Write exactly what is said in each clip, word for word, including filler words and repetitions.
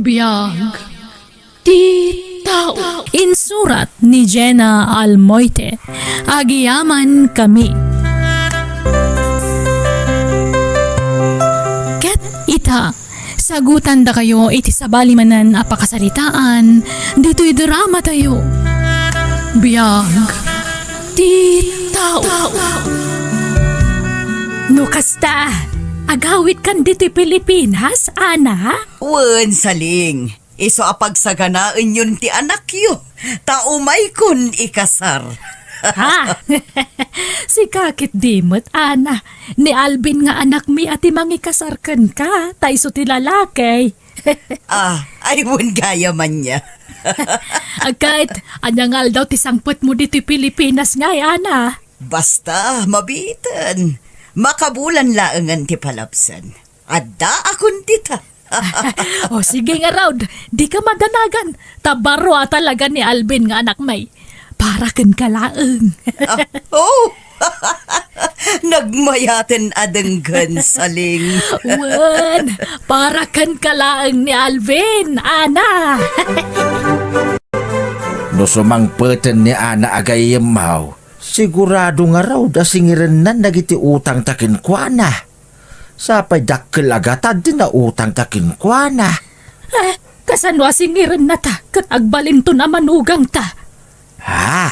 Biag ti tao. Insurat ni Jenna Almoite. Agyamankami. Ket ita, sagutandakayo iti sabali manen a pakasaritaan ditoy dramatayo. Biag ti tao. No kasta, agawidkan ditoy Pilipinas, Ana? Wen, Saling. Isu a pagsaganaenyon ti anakyo, ta umaykon ikasar. Ha? Sika ketdi met, Ana. Ni Alvin nga anakmi a ti mangikasar kenka, ta isu ti lalaki. Ah, ay, wen gayam ania. Agkayat, ania nga aldaw ti sangpetmo ditoy Pilipinas ngay, Ana? Basta, mabiiten. Makabulan laengen ti palabsen. Addaakon dita. O, sige ngarud, dika madanagan. Ta baro a talaga ni Alvin nga anakmi. Para kenka laeng. Ah, oh! Nagmayaten a denggen, Saling. Wen, para kenka laeng ni Alvin, Ana. No sumangpeten ni Ana a gayyemmo, sigurado ngarud a singirennan dagiti utangta kenkuana. Sapay dakkel a gatad ti nautangta kenkuana. Eh, kasano a singirennata ket agbalinton a manugangta? Ha?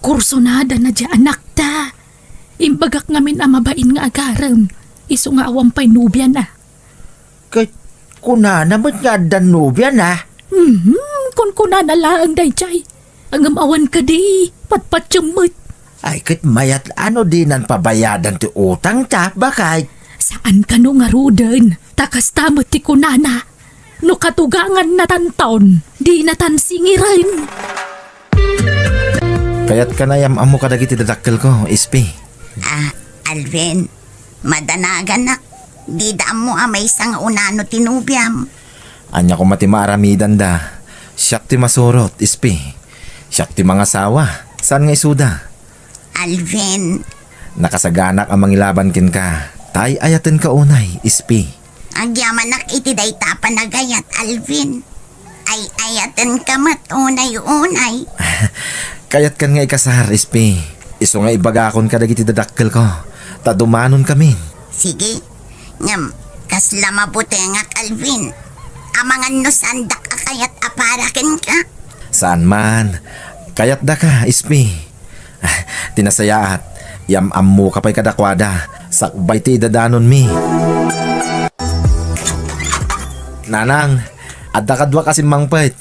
Kursunadana diay anakta. Imbagak ngamin a mabain nga agarem, isu nga awan pay nobiana. Ket kunana met nga addan nobiana? Mhm, kunkunana laeng daydiay. Ngem awan kadi, patpatiem met. Ay, ket mayat a no dinan pabayadan ti utangta, baket? Saan kano ngaruden, ta kasta met ti kunana. No katugangannatanton, dinatan singiren. Kayatkan a yam-ammo kadagiti dadakkelko, Ispi. Ah, Alvin, madanaganak. Dida ammo a maysa nga unano ti nobiam. Ania koma ti maaramidanda? Siak ti masurot, Ispi. Siak ti mangasawa. Saan nga isuda? Alvin. Nakasaganak a mangilaban kenka. Tay-ayatenka unay, Ispi. Agyamanak iti dayta a panagayat, Alvin. Ay-ayatenka met unay-unay. Kayatkan nga ikasar, Ispi. Isu nga ibagakon kadagiti dadakkelko, ta dumanonkamin. Sige. Ngem, kasla mabutengak, Alvin. Amangan no saandak a kayat a para kenka. Saan man. Kayatdaka, Ispi. Ti nasayaat, yam-ammoka pay kadakuada, sakbay ti idadanonmi. Nanang, adda kaduak a simmangpet.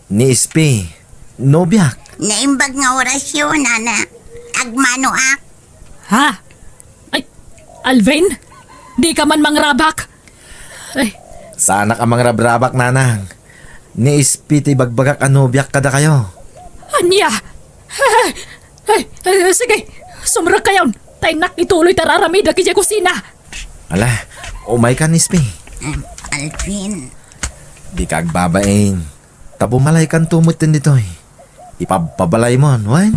Ni Ispi, nobiak. Naimbag nga orasyo, nana. Agmanoak. Ha? Ay, Alvin? Dika man mangrabak? Ay. Saanak a mangrabrabak, nanang. Ni Ispi ti ibagbagak a nobiak kadakayo. Ania? Ay, ay, ay, sige, sumrekkayon. Ta innak ituloy ti ar-aramidak idiay kusina. Ala, umaykan, Ispi. Em, Alvin. Dika agbabain. Ta bumalaykanto metten ditoy. Ipabpabalaymon, wen?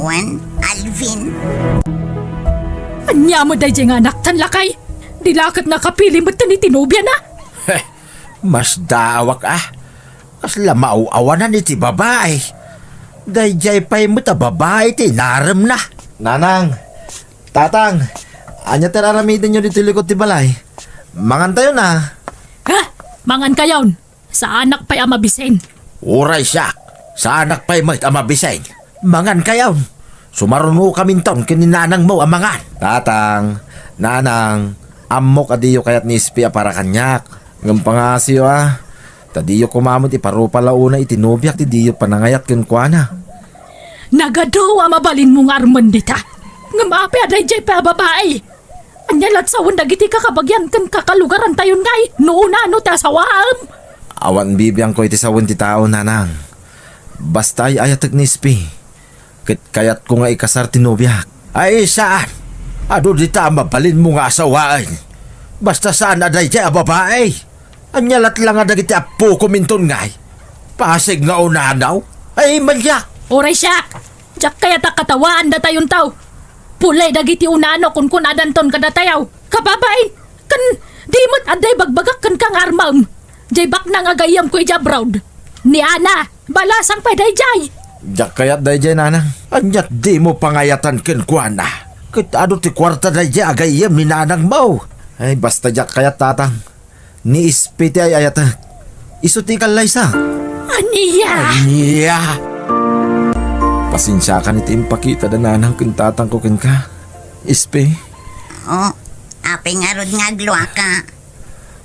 Wen, Alvin. Ania met daydiay nga anaktan, lakay? Di la ket nakapili metten iti nobiana? Heh, masdaawak a. Kasla maaw-awanan iti babai. Daydiay pay met a babai ti inaremna. Nanang, Tatang, ania ti ar-aramidenyo ditoy likod ti balay? Mangantayon a. Ha? Mangankayon? Saanak pay a mabisin. Uray siak, saanak pay met a mabisin. Mangankayon. Sumarunokaminton ken ni nanangmo a mangan. Tatang, nanang, ammok a diyo kayat ni Ispi a para kaniak. Ngem pangaasiyo a, ta diyo koma met iparupa la unay iti nobiak ti diyo panangayat kenkuana. Nagadu a mabalinmo nga armen dita. Ngem apay a daydiay pay a babai? Ania lat sawen dagiti kakabagian ken kakalugarantayon ngay no unano ti asawaem? Awan bibiangko iti sawen ti tao, nanang. Basta ay-ayatek ni Ispi. Ket kayatko nga ikasar ti nobiak. Ay, saan? Adu dita a mabalinmo nga asawaen. Basta saan a daydiay a babai. Ania lat la nga dagiti appokominton ngay? Pasig nga unano? Ay, maniak! Uray siak! Diak kayat a katawaan datayonto. Pulay dagiti unano kunkunadanton kadatayo. Kababain, ken di met adda ibagbagak kenka nga armem. Jay baknang a gayyemko idiay abroad. Ni Ana, balasang pay dayjay. Diak kayat dayjay, nanang. Aniat dimo pangayatan kenkuana? Ket adu ti kuarta dayjay a gayyem ni nanangmo? Ay, basta diak kayat, tatang. Ni Ispi ti ay-ayatek. Isu ti kallaysa. Ania? Ania? Pasensiakan iti impakita da nanang ken tatangko kenka, Ispi. Oh, apay ngarud nga agluaka?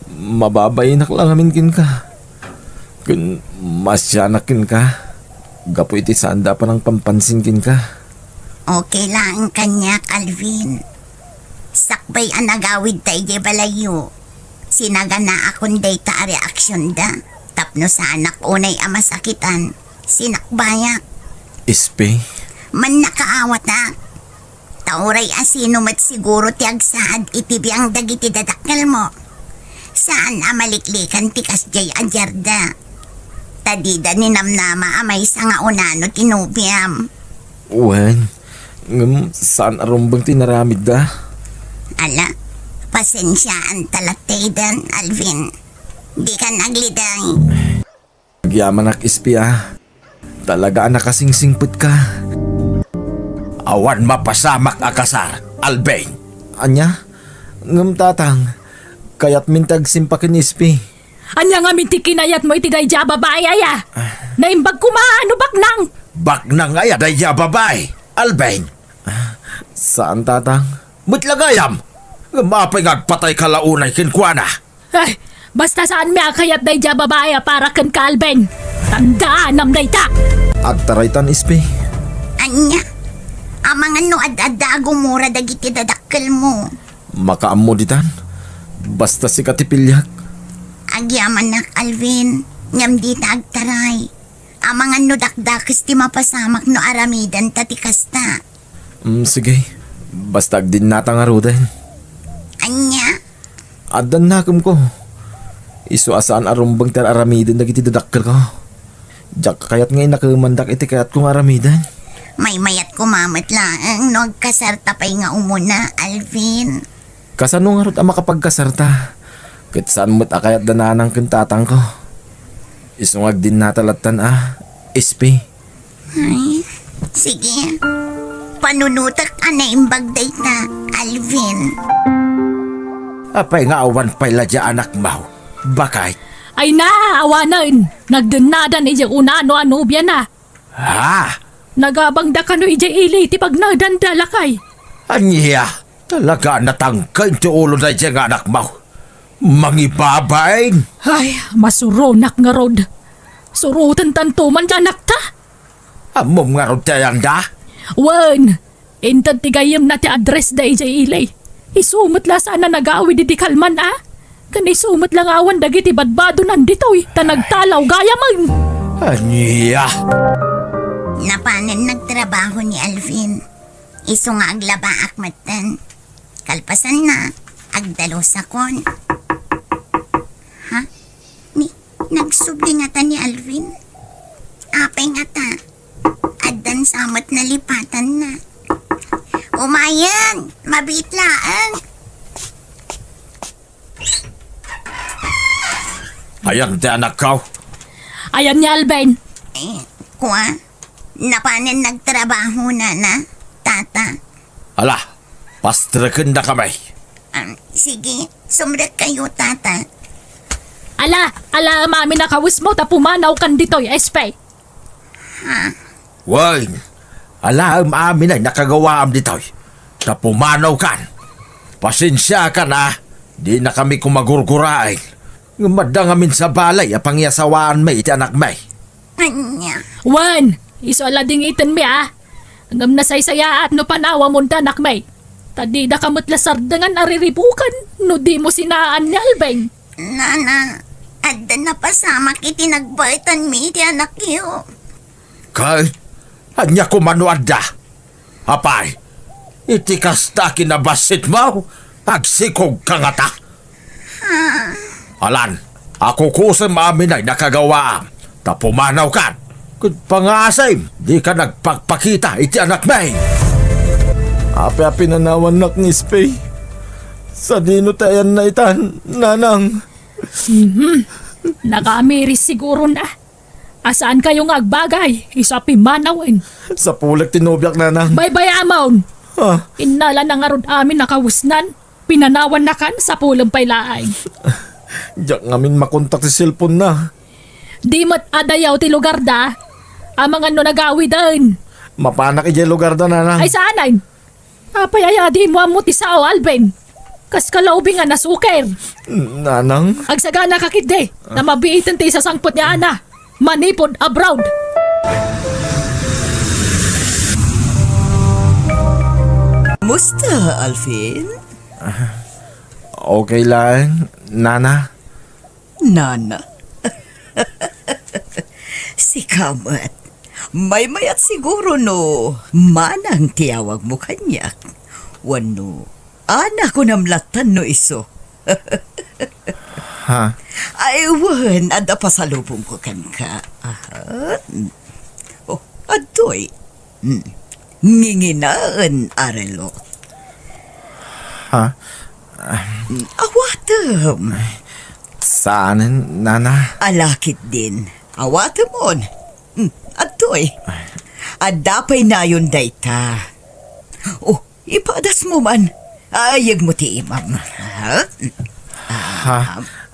Mababainak la ngamin kenka. Ken maasianak kenka. Gapu iti saanda a panangpampansin kenka. Okay laeng kaniak, Alvin. Sakbay a nagawidta idiay balayyo, sinaganaakon dayta a reaksionda tapno saanak unay a masakitan, sinakbayak. Ispi? Mannakaawatak. Ta uray asino met siguro ti agsaad iti biang dagiti dadakkelmo. Saan a maliklikan ti kasdiay a diarda. Ta dida ninamnama a maysa nga unano ti nobiam. Wen, ngem saan a rumbeng ti inaramidda. Ala, pasensiaanta latta itan, Alvin. Dikan aglidang. Agyamanak, Ispi, a. Talaga a nakasingsingpetka. Awan mapasamak a kasar, Alvin. Ania? Ngem, tatang, kayatmin ti agsimpa ken Ispi. Ania ngamin ti kinayatmo iti daydiay a babai aya? Ah. Naimbag koma no baknang. Baknang aya daydiay a babai, Alvin? Ah, saan, tatang. Met la gayam. Ngem apay nga agpatayka la unay kenkuana? Ay, basta saanmi a kayat daydiay a babai a para kenka, Alvin. Tandaanam dayta. Agtaraytan, Ispi. Ania? Amangan no ad-adda a gumura dagiti dadakkelmo. Makaammo ditan. Basta sika ti piliak. Agyamanak, Alvin. Ngem dita agtaray. Amangan no dakdakes ti mapasamak no aramidenta ti kasta. Mm, sige. Basta agdinnata ngaruden. Ania? Addan nakemko. Isu a saan a rumbeng ti ar-aramiden dagiti dadakkelko. Diak kayat nga inakemandak iti kayatko nga aramiden. Maymayat koma met laeng no agkasarta pay nga umuna, Alvin. Kasano ngarud a makapagkasarta? Ket saan met a kayat da nanang ken tatangko. Isu nga agdinnata lattan a, Ispi. Ay, sige. Panunotek a naimbag dayta, Alvin. Apay nga awan pay la diay anakmo, baket? Ay na, awanen. Nagdennadan idiay unano a nobiana. Ha? Nagabangda kano idiay ili ti pagnaedanda, lakay? Ania? Talaga a natangken ti ulo daydiay nga anakmo. Mangibabain! Ay, masuronak ngarud. Surotentanto man ti anakta. Ammom ngarud ti ayanda? Wen, inted ti gayyemna ti addressda idiay ili. Isu met la saan a nagawid idi kalman a. Ken isu met la nga awan dagiti badbadonan ditoy ta nagtalaw gayamen. Ania? Napanen nagtrabaho ni Alvin. Isu nga aglabaak metten. Kalpasanna, agdalusakon. Ha? Ni, nagsubli ngata ni Alvin? Apay ngata? Addan sa met nalipatanna. Umayen, mabiit laeng. Ayan ti anakko? Ayan ni Alvin. Eh, kua, napanen nagtrabaho, nana, tata. Ala, pastrekendakami. Ah, sige, sumrekkayo, tata. Ala, ala, amin a kawesmo ta pumanawkan ditoy, Espe. Ha? Wen, alaem amin a nakagawaam ditoy, ta pumanawkan. Pasensiakan a, dinakami koma gurguraen. Ngem adda ngamin sa balay a pangiasawaanmi iti anakmi. Ania? Wen, isu a la dingitenmi a. Ngem nasaysayaat no panawamon ti anakmi. Ta didaka met la sardengan a riribuken no dimo sinaan ni Alvin. Nana, adda napasamak iti nagbaetanmi iti anakyo. Ket ania koma no adda? Apay, iti kasta a kinabassitmo, agsikogka ngata? Alan, akukusem amin a nakagawaam, ta pumanawkan. Ket pangaasim, dika nagpakpakita iti anakmi. Apay a pinanawannak ni Espe? Sadino ti ayanna itan, nanang? Mhm. Nakamiris sigurona. A saankayo nga agbagay, isu a pimmanawen. Sapulek ti nobiak, nanang. Baybay-amon! Ah. Innalana ngarud amin a kawisnan. Pinanawannakan, sapulem pay laeng. Diak ngamin makontak ti cellphone-na. Di met adayaw ti lugarda. Amangan no nagawiden. Mapanak idiay lugarda, nanang. Ay, saanen? Apay aya di mo ammo ti sao, Alvin? Kas kalaubing a nasuker. Nanang? Agsaganaka ketdi, ta mabiiten ti isasangpet ni Ana manipud abroad. Musta, Alvin? Okay lang, Nana. Nana. Sika met. Maymayat siguro no manang ti awagmo kaniak. Wenno, Ana kunam lattan no isu. Ha? Ay, wen, adda pasalubongko kenka. Aha. Oh, adtoy. Hmm. Nginginaen a relo. Ha? Hmm, awatem. Saanen, Nana? Ala ketdin. Awatemon. Hmm, adtoy. Adda pay nayon dayta. Oh, ipadasmo man. Ayegmo ti imam. Ha? Ha?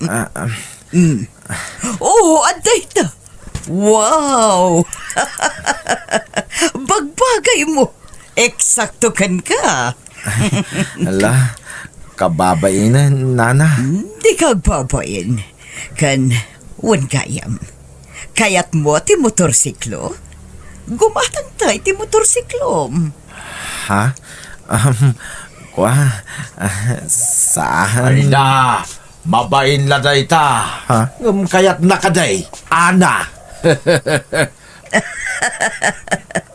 Ah, ah. Mm. Oh, adda ita. Wow! Bagbagaymo. Eksakto kenka. Ala, kababain, Nana. Hmm, dika agbabain. Ken, wen gayam. Kayatmo ti motorsiklo? Gumatangta iti motorsiklom. Ha? Um, kua, ah, saan? Ay na, mabain la dayta. Ha? Ngem kayatna kadi, Ana.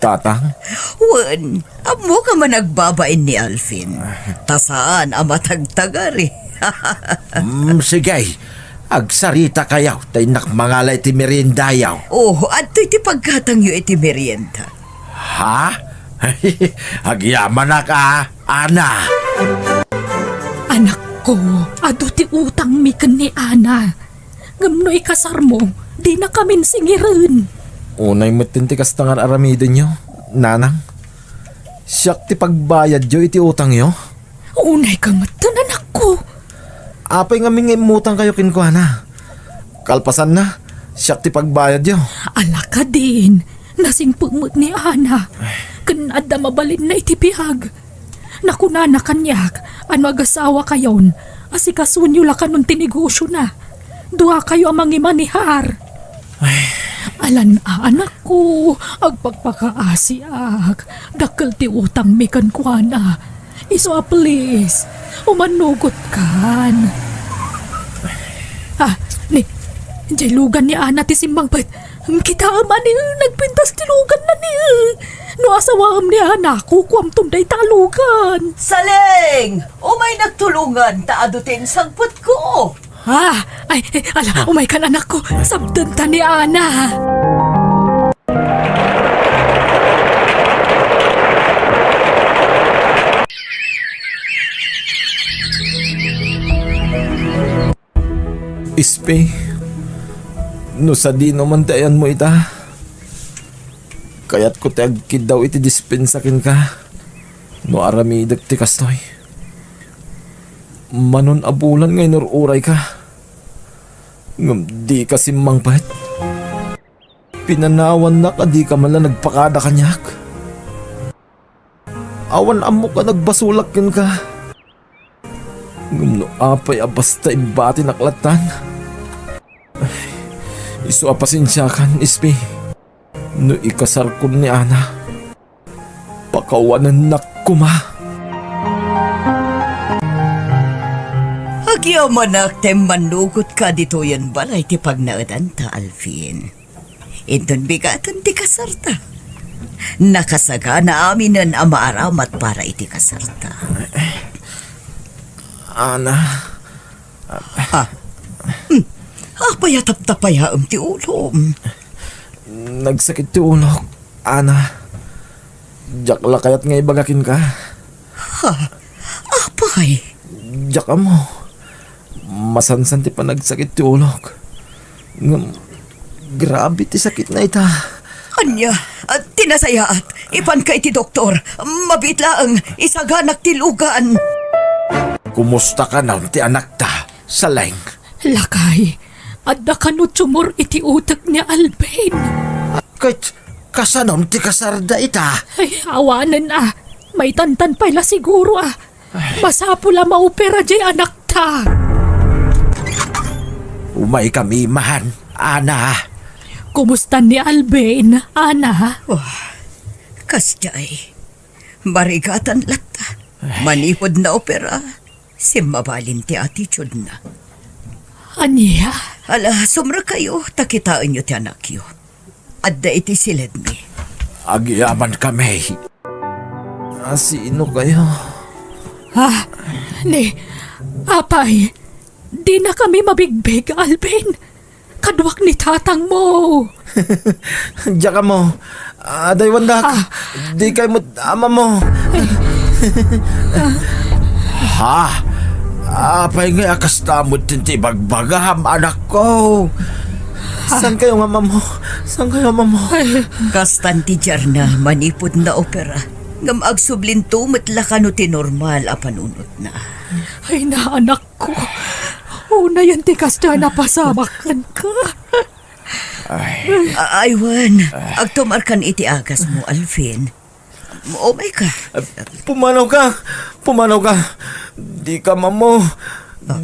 Tatang? Wen, ammoka man agbabain ni Alvin. Ta saan a matagtagari. Mm, sige. Agsaritakayo, ta innak mangala iti meriendayo. Oh, adtoy ti paggatangyo iti merienda. Ha? Agyamanak a, Ana. Anakko, adu ti utangmi ken ni Ana. Ngem no ikasarmo, dinakamin singiren. Unay metten ti kasta nga ar-aramidenyo, Nanang. Siak ti pagbayadyo iti utangyo. Unayka metten, anakko. Apay ngamin nga immutangkayo kenkuana? Kalpasanna, siak ti pagbayadyo. Ala kadin, nasingpet met ni Ana. Ken adda mabalinna iti biag. Nakunana kaniak a no agasawakayon, asikasonyo la kanon ti negosiona. Duakayo a mangimanehar. Ay. Alan a, anakko, agpakpakaasiak. Dakkel ti utangmi kenkuana. Isu a please, umannugotkan. Ah, ni, diay lugan ni Ana ti simmangpet. Kitaem a ni, nagpintas ti luganna ni. No asawaem ni Ana, kukuamton dayta a lugan. Saleng! Umaynak tulongan ta adu ti insangpetko. Ah, ay, ay, ala, umaykan, anakko. Sabdenta ni Ana. Ispi, no sadino man ti ayanmo ita, kayatko ti agkiddaw iti dispensa kenka no aramidek ti kastoy. Manon a bulan nga inur-urayka, ngem dika simmangpet. Pinanawannak a dika man la nagpakada kaniak. Awan ammok a nagbasolak kenka. Ngem no apay a basta imbatinak lattan? Ay, isu a pasensiakan, Ispi. No ikasarkon ni Ana, pakawanennak koma. Agyamanak ta immannugotka ditoyen balay ti pagnaedanta, Alvin. Inton bigaten ti kasarta. Nakasagana aminen a maaramat para iti kasarta. Ana. Ha? Hmm. Apay a taptapayaem ti ulom? Nagsakit ti ulok, Ana. Diak la kayat nga ibaga kenka. Ha? Apay? Diak ammo. Masansan ti panagsakit ti ulok. Ngem, grabe ti sakitna ita. Ania? Ah, ti nasayaat, ipanka iti doktor. Mabiit laeng, isaganak ti lugan. Kumusta kano ti anakta, Saleng? Lakay, adda kano tumor iti utek ni Alvin. Ket kasanon ti kasarda ita? Ay, awanen a. Maitantan pay la siguro a. Ay. Masapul a maopera diay anakta. Umaykami man, Ana. Kumusta ni Alvin, Ana? Oh, kasdiay. Marigatan latta. Ay. Manipud naopera, simmabalin ti attitude-na. Ania? Ala, sumrekkayo, ta kitaenyo ti anakyo. Adda iti silidmi. Agyamankami. Ah, sino kayo? Ah, ni, apay, dinakami mabigbig, Alvin. Kaduak ni tatangmo. Diak ammo. Adaywandak. Ah. Dikay met ammo. Ha? Apay ngay a kasta met ti ibagbagam, anakko? Saan kayo nga ammo? Saan kayo ammo? Ay. Kastan ti diarna manipud naopera. Ngem agsublinto met la kano ti normal a panunotna. Ay, naanak ko. Unayen ti kasta a napasamak kenka. Ay. A-, ay, wen. Agtumarkan iti agasmo, Alvin. Umayka. Pumanawka. Pumanawka. Dika ammo.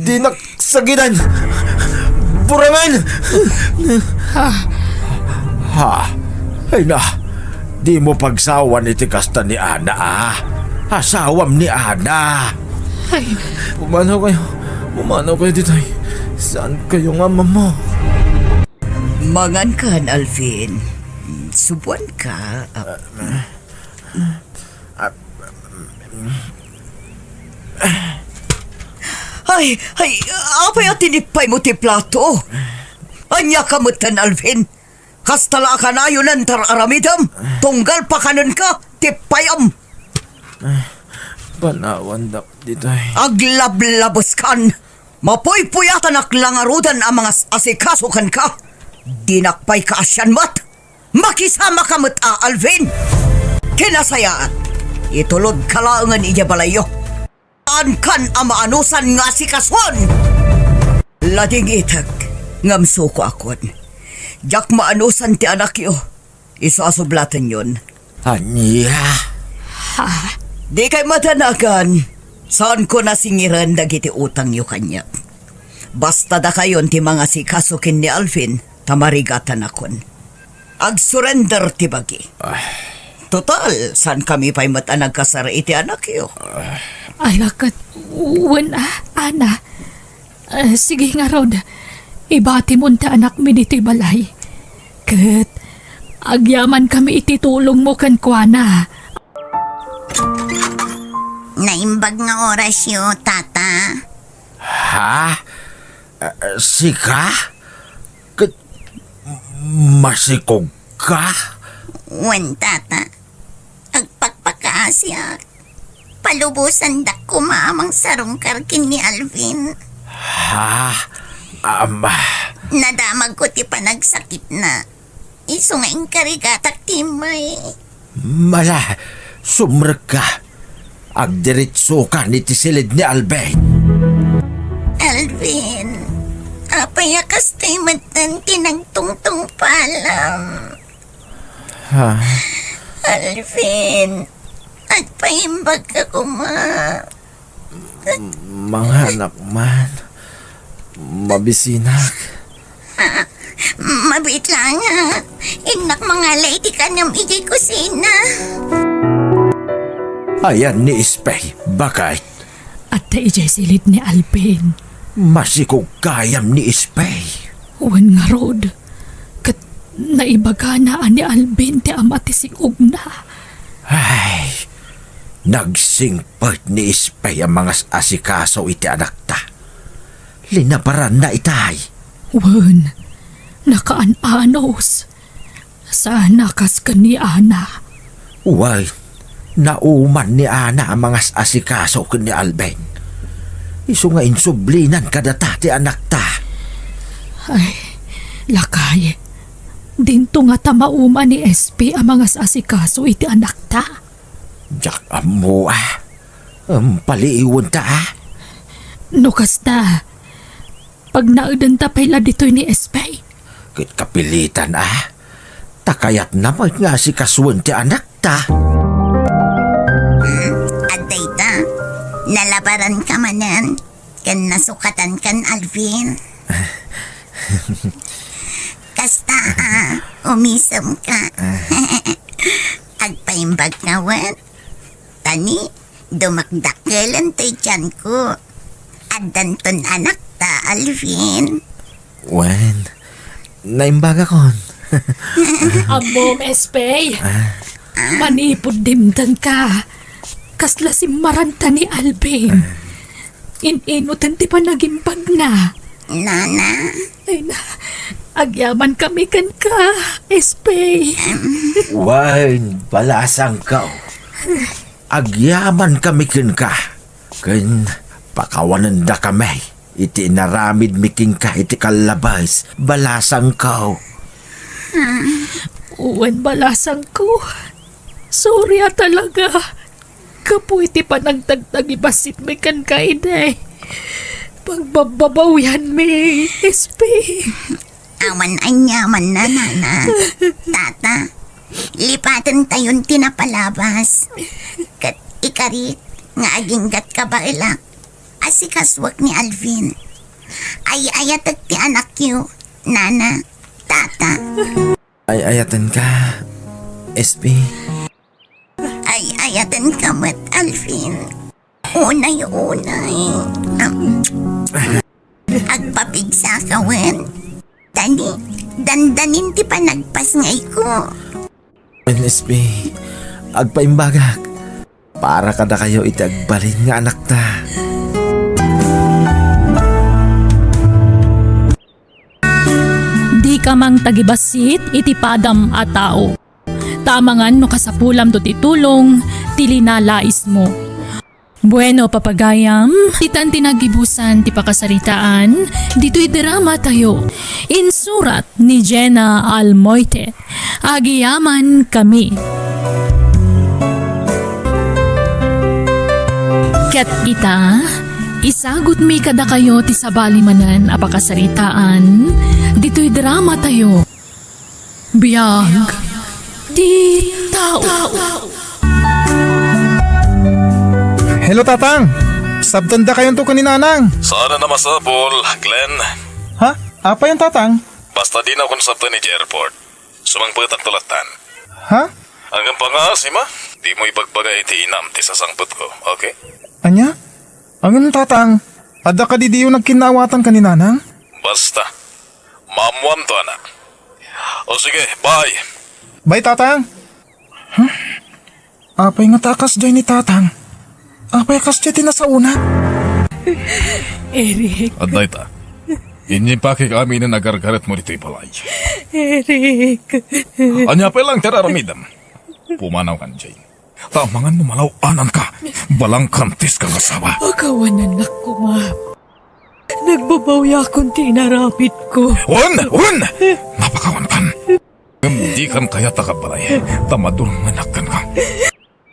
Dinak sagidan. Burangen. Ha? Ay na. Dimo pagsawan iti kasta ni Ana, a. Asawam ni Ana. Ay. Pumanaw kayo. Pumanaw kayo ditoy. Saan kayo nga ammo? Mangankan, Alvin. Subuanka. Ay, ay, apay a tinipaymo ti plato? Ania ka metten, Alvin? Kasta la a kanayonen ti ar-aramidem, tunggal pakanenka, tippayem. Panawandak ditoy. Aglablabeskan! Mapuypuyatanak la ngaruden a mangas-asikaso kenka. Dinak pay kaasian met. Makisamaka met a, Alvin. Ti nasayaat, itulodka laengen idiay balayyo. Saankan a maanusan nga asikason. Ladingitek, ngem sukoakon. Diak maanusan ti anakyo. Isu a sublatenyon. Ania? Ha? Dikay madanagan. Saanko nasingiren dagiti utangyo kaniak. Basta dakayon ti mangasikaso ken ni Alvin, ta marigatanakon. Agsurrender ti bagi. Ah. Total, saankami pay met a nagkasar iti anakyo. Ala ket, wen a, Ana. Ah, sige ngarud, ibatimon ti anakmi ditoy balay. Ket agyamankami iti tulongmo kenkuana. Naimbag nga orasyo, Tata. Ha? Ah, sika? Ket masikogka? Wen, Tata. Agpakpakaasiak. Palubosandak koma a mangsarungkar ken ni Alvin. Ha? Ama. Nadamagko ti panagsakitna. Isu nga inkarigatak ti immay. Mala, sumrekka. Agdiretsokan iti silid ni Alvin. Alvin, apay a kastoy metten ti nagtungtungpalam? Ha? Alvin, agpaimbagka koma. Manganak man. Mabisinak. Ah, mabiit la nga. Innak mangala iti kanem idiay kusina. Ayan ni Espey, baket? Adda idiay silid ni Alvin. Masikog gayam ni Espey. Wen ngarud, ket naibagana a ni Alvin ti ama ti sikogna. Ay, nagsingpet ni Espey a mangas-asikaso iti anakta. Linabaranna itay. Wen, nakaan-anos. Saan a kas ken ni Ana. Wen, nauman ni Ana a mangas-asikaso ken ni Alvin. Isu nga insublinan kadata ti anakta. Ay, Lakay, dinto ngata mauma ni S P a mangas-asikaso iti anakta? Diak ammo, a. Em, paliiwenta, a. No kasta, pagnaedenta pay la ditoy ni S P? Ket kapilitan, a. Ta kayatna met nga asikasuen ti anakta. Hmm, adda ita. Nalabaranka manen ken nasukatankan, Alvin. Kasta, a, umisemka. Agpaimbag ka wen. Ta ni, dumakdakelen ti tianko. Addanton anakta, Alvin. Wen, naimbagakon. Ammom, S P. A? Manipud dimtengka, kasla simmaranta ni Alvin. In-inutan ti panagimbagna. Nana. Ay na, agyamankami kenka, S P. Wen, balasangko. Agyamankami kenka. Ken pakawanendakami iti inaramidmi kenka iti kallabes, balasangko. Wen, balasangko. Sorry a talaga. Gapu iti panagtagtagibasitmi kenka idi pagbabbabawianmi, S P. Awan aniamanna, Nana. Tata, lipatentayon ti napalabas. Ket ikarik nga aginggatka baelak, asikasuek ni Alvin. Ay-ayatek ti anakyo, Nana, Tata. Ay-ayatenka, S P. Ay-ayatenka met, Alvin. Unay-unay. Am. Agpapigsaka wen. Ta ni, dandanin ti panagpasngayko. Wen, S P, agpaimbagak. Para kadakayo iti agbalin nga anakta. Dika mangtagibassit iti padam a tao. Ta amangan no kasapulamto ti tulong ti linalaismo. Bueno, papagayam, ditan ti naggibusan ti pakasaritaan ditoy dramatayo. Insurat ni Jenna Almoite. Agyamankami. Ket ita, isagutmi kadakayo ti sabali manen a pakasaritaan ditoy dramatayo. Biag ti tao. Hello, Tatang! Sabtendakayonto ken ni Nanang. Saan a masapul, Glenn? Ha? Apayon, Tatang? Basta dinakon sabten iti airport. Sumangpetakto lattan. Ha? Ngem pangaasima, dimo ibagbaga iti inam ti sasangpetko, okay? Ania? Ngem, Tatang, adda kadi diyo nagkinnaawatan ken ni Nanang? Basta. Maammoamto, anak. O sige, bye. Bye, Tatang. Huh? Apay ngata a kasdiay ni Tatang? Apay a kasdiay ti nasaona? Eric. Adda ita. Inyipakik amin a nagargaretmo ditoy balay. Eric. Ania pay laeng ti ar-aramidem? Pumanaw kan Jane. Ta amangan no malaw-ananka, balangkantis kang asawa. Pakawanannak koma. Nagbabawiakon ti inaramidko. Wen! Wen! Napakawankan. Ngem dikan kayat a kabbalay, ta madulngenak kenka.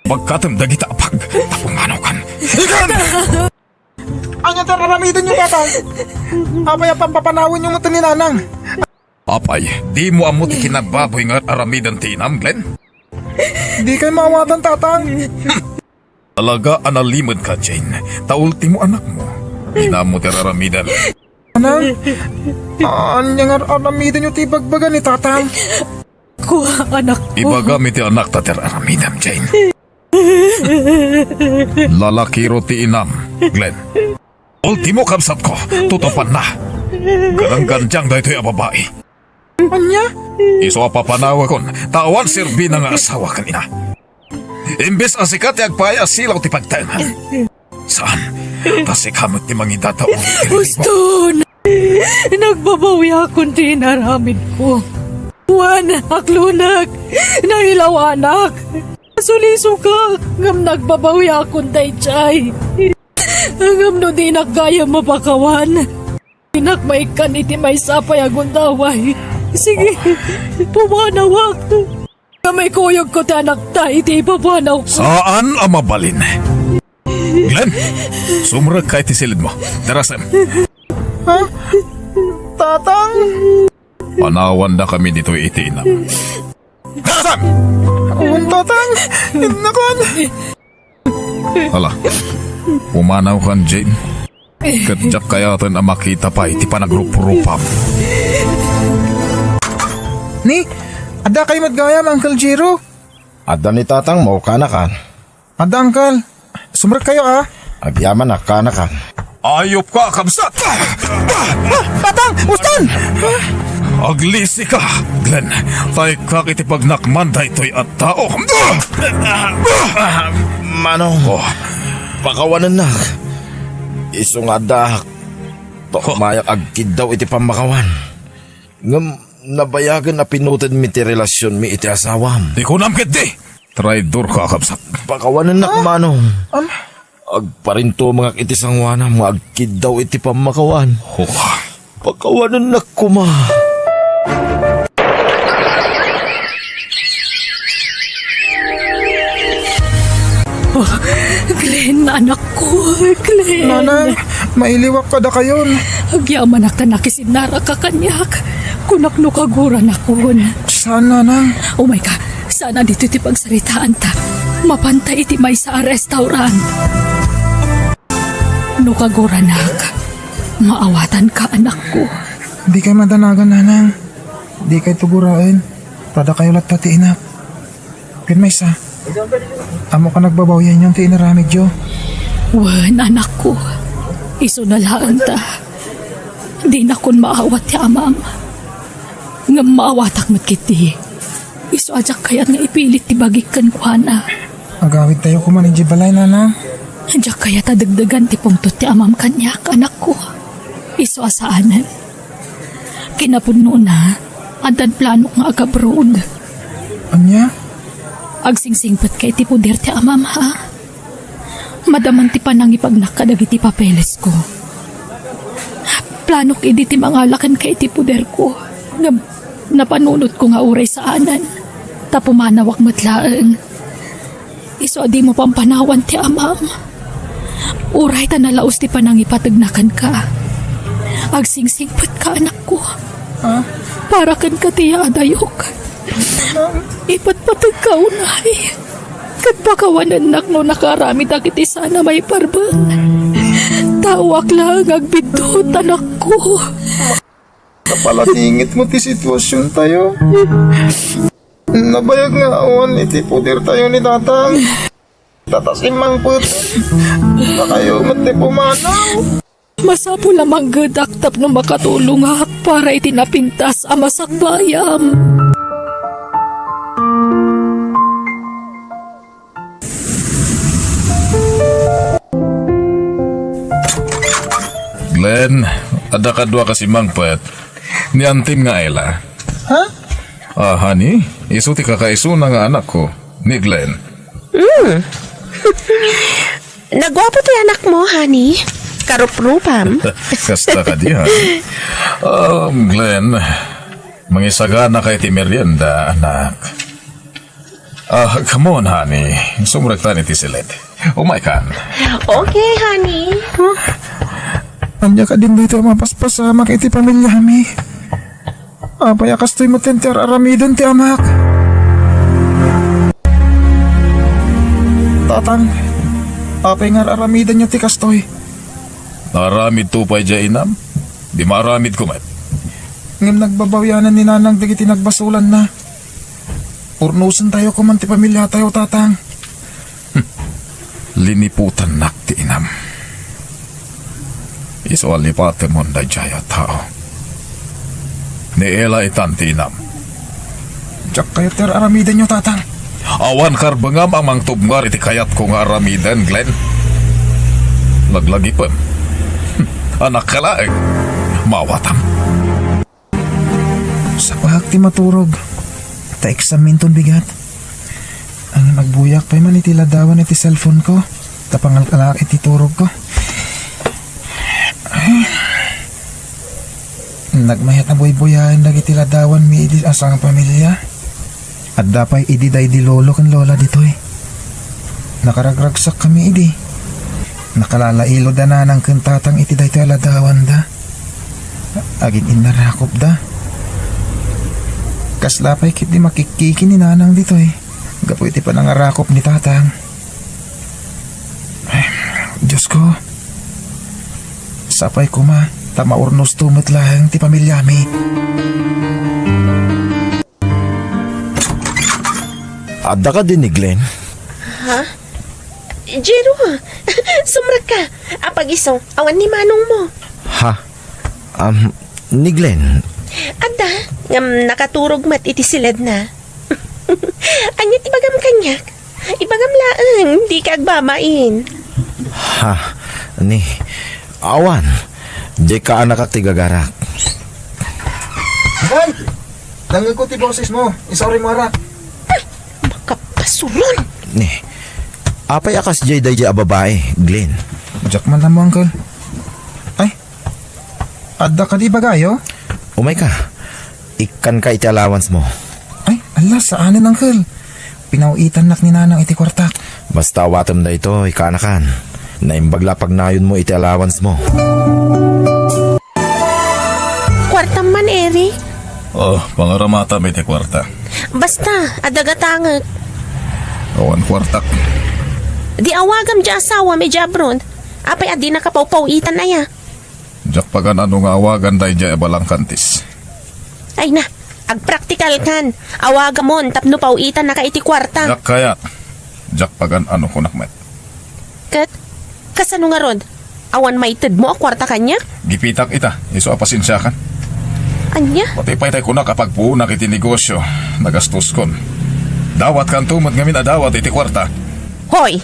Bagkatem dagita a bag, ta pumanawkan. Ikan! Ania ti ar-aramidenyo, Tatang? Apay a pampapanawenyo met ni Nanang? Apay, dimo ammo ti kinagbaboy nga ar-aramiden ti inam, Glenn? Dikay maawatan, Tatang. Talaga a nalimedka, Jane. Ta ultimo anakmo. Inammo ti ar-aramiden. Nanang, ania nga ar-aramidenyo ti ibagbaga ni Tatang? Kua, anakko. Ibagam iti anakta ti ar-aramidem, Jane. Lalakiro ti inam, Glenn. Ultimo, kabsatko, tutupanna. Gananggandiang daytoy a babai. Ania? Isu a papanawekon, ta awan serbina nga asawa ken ina. Imbes a sika ti agpaay a silaw ti pagtaengan. Saan, ta sika met ti mangidadaog iti lalibo. Uston! Nagbabawiakon ti inaramidko. Wen, aklonek, nailawanak. Sulisokak, ngem nagbabawiakon daydiay. Ngem no dinak gayam mapakawan, Nak, maikkan iti maysa pay a gundaway. Sige, pumanawak. Ngem ikuyogko ti anakta iti ipapanawko. Saan a mabalin. Glenn, sumrekka iti silidmo. Darasem. Ha? Tatang? Panawandakami ditoy iti inam. Darasem! Awan, Tatang! Innakon! Ala, pumanawkan, Jane. Ket diak kayaten a makita pay ti panagruprupam. Ni, adda kayo met gayam, Uncle Jiro? Adda ni Tatangmo, kanakan. Adda, Uncle. Sumrek kayo, a. Agyamanak, kanakan. Ayop ka, kabsat! Ah, Tatang! Uston! Aglisi ka, Glenn. Taykak iti pagnakman daytoy a tao. Manong, oh, pakawanennak. Isu nga addaak. Tok mayak agkiddaw iti pammakawan. Ngem nabayagen a pinutenmi ti relasionmi iti asawam. Ti kunam ketdi, traidor ka, kabsat. Pakawanennak, Manong. Am? Agparintumengak iti sangoanam nga agkiddaw iti pammakawan. Ho. Pakawanennak koma. Oh, Glenn, anakko, Glenn. Nanang, mailiwak kadakayon. Agyamanak ta nakisinnaraka kaniak. Kunak no kaguranakon. Saan, Nanang? Umayka, saan a ditoy ti pagsaritaanta. Mapanta iti maysa a restaurant. No kaguranak, maawatanka, anakko. Dikay madanagan, Nanang. Dikay tuguraen. Padakayo latta ti inak. Ken maysa, ammoka nagbabawianyon ti inaramidyo. Wen, anakko, isuna laeng ta dinakon maawat ti amam. Ngem maawatak met ketdi. Isu a diak kayat nga ipilit ti bagik kenkuana. Agawidtayo koma idiay balay, Nanang. Diak kayat a degdegan ti pungtot ti amam kaniak, anakko. Isu a saanen. Kinapudnona, addan planok nga ag-abroad. Ania? Agsingsingpetka iti poder ti amam, ha? Madaman ti panangipagnak kadagiti papelesko. Planok idi ti mangala kenka iti poderko. Ngem napanunotko nga uray saanen. Ta pumanawak met laeng. Isu a dimo pampanawan ti amam. Uray ta nalaus ti panangipategna kenka. Agsingsingpetka, anakko. Ha? Para kenka ti yaadayok. Ipatpategka unay. Ket pakawanennak no nakaaramidak iti saan a maiparbeng. Taoak laeng agbiddut, anakko. Napaladingitmo ti situasiontayo. Nabayag nga awan iti podertayo ni Tatang. Ta ta simmangpet, dakayo met ti pumanaw. Masapul a manggedak tapno makatulongak para iti napintas a masakbayam. Glenn, adda kaduak a simmangpet. Ni antim nga Ella. Ha? Ah, honey, isu ti kakaisuna nga anakko, ni Glenn. Mm. Naguapo ti anakmo, honey. Karuprupam. Kasta kadi, honey. Um, Glenn, mangisagana ka iti merienda, anak. Ah, come on, honey. Sumrektan iti siled. Umaykan. Okay, honey. Ania kadin daytoy a mapaspasamak iti pamiliami? Apay a kastoy met ti ar-aramiden ti amak? Tatang, apay nga ar-aramidenyo ti kastoy? Naaramidto pay diay inam? Di maaramidko met. Ngem nagbabawianan ni Nanang dagiti nagbasolanna. Urnosentayo koman ti pamiliatayo, Tatang. Liniputannak ti inam. Isu a lipatemon daydiay a tao. Ni Ella itan ti inam. Diak kayat ti ar-aramidenyo, Tatang. Awan karbengam a mangtubngar iti kayatko nga aramiden, Glenn. Laglagipem. Anakka laeng. Maawatam. Sapaak ti maturog. Ta eksaminton bigat. Ngem agbuyak pay man iti ladawan iti cellphone ko. Ta pangalkalaak iti turog ko. Nagmayat a buybuyaen dagiti ladawanmi idi a sangpamilia. Adda pay idi daydi lolo ken lola ditoy. Nakaragragsakmi idi. Nakalalailo da nanang ken tatang iti daytoy a ladawanda. Agin-innarakopda. Kasla pay ketdi makikkiki ni nanang ditoy gapu iti panangarakop ni tatang. Ay, Diosko, sapay koma ta maurnosto met laeng ti pamiliami. Adda kadi ni Glenn? Ha? Jero, sumrekka. Apag-isu, awan ni manongmo. Ha? Um, ni Glenn? Adda, ngem nakaturog met iti siledna. Ania ti ibagam kaniak? Ibagam laeng, dika agbabain. Ha? Ni, awan. Diay kaanakak ti gagarak. Glenn! Dengngegko ti bosesmo. Insaurimo, ara. Makapasuron! Ni, apay a kasdiay daydiay a babai, Glenn? Diak man ammo, uncle. Ay, adda kadi ibagayo? Umayka. Ikkanka iti allowancemo. Ay, ala, saanen, uncle. Pinaw-itannak ni nanang iti kuartak. Basta awatem daytoy, kaanakan. Naimbag la pagnayonmo iti allowancemo. Kuartam man, Eric. Oh, pangaramatam iti kuarta. Basta, adda gatangek. Awan kuartak. Di awagam diay asawam idiay abroad. Apay a dinaka pawpaw-itan aya? Diak pagan-ano nga awagan daydiay a balangkantis. Ay na, agpraktikalkan. Awagamon tapno pawitannaka iti kuarta. Diak kayat. Diak pagan-ano kunak met. Ket, kasano ngarud? Awan maitedmo a kuarta kaniak? Gipitak ita, isu a pasensiakan. Ania? Pati pay tay kunak a pagpuonak iti negosio, nagastoskon. Dawatkanto met ngamin a dawat iti kuarta. Hoy!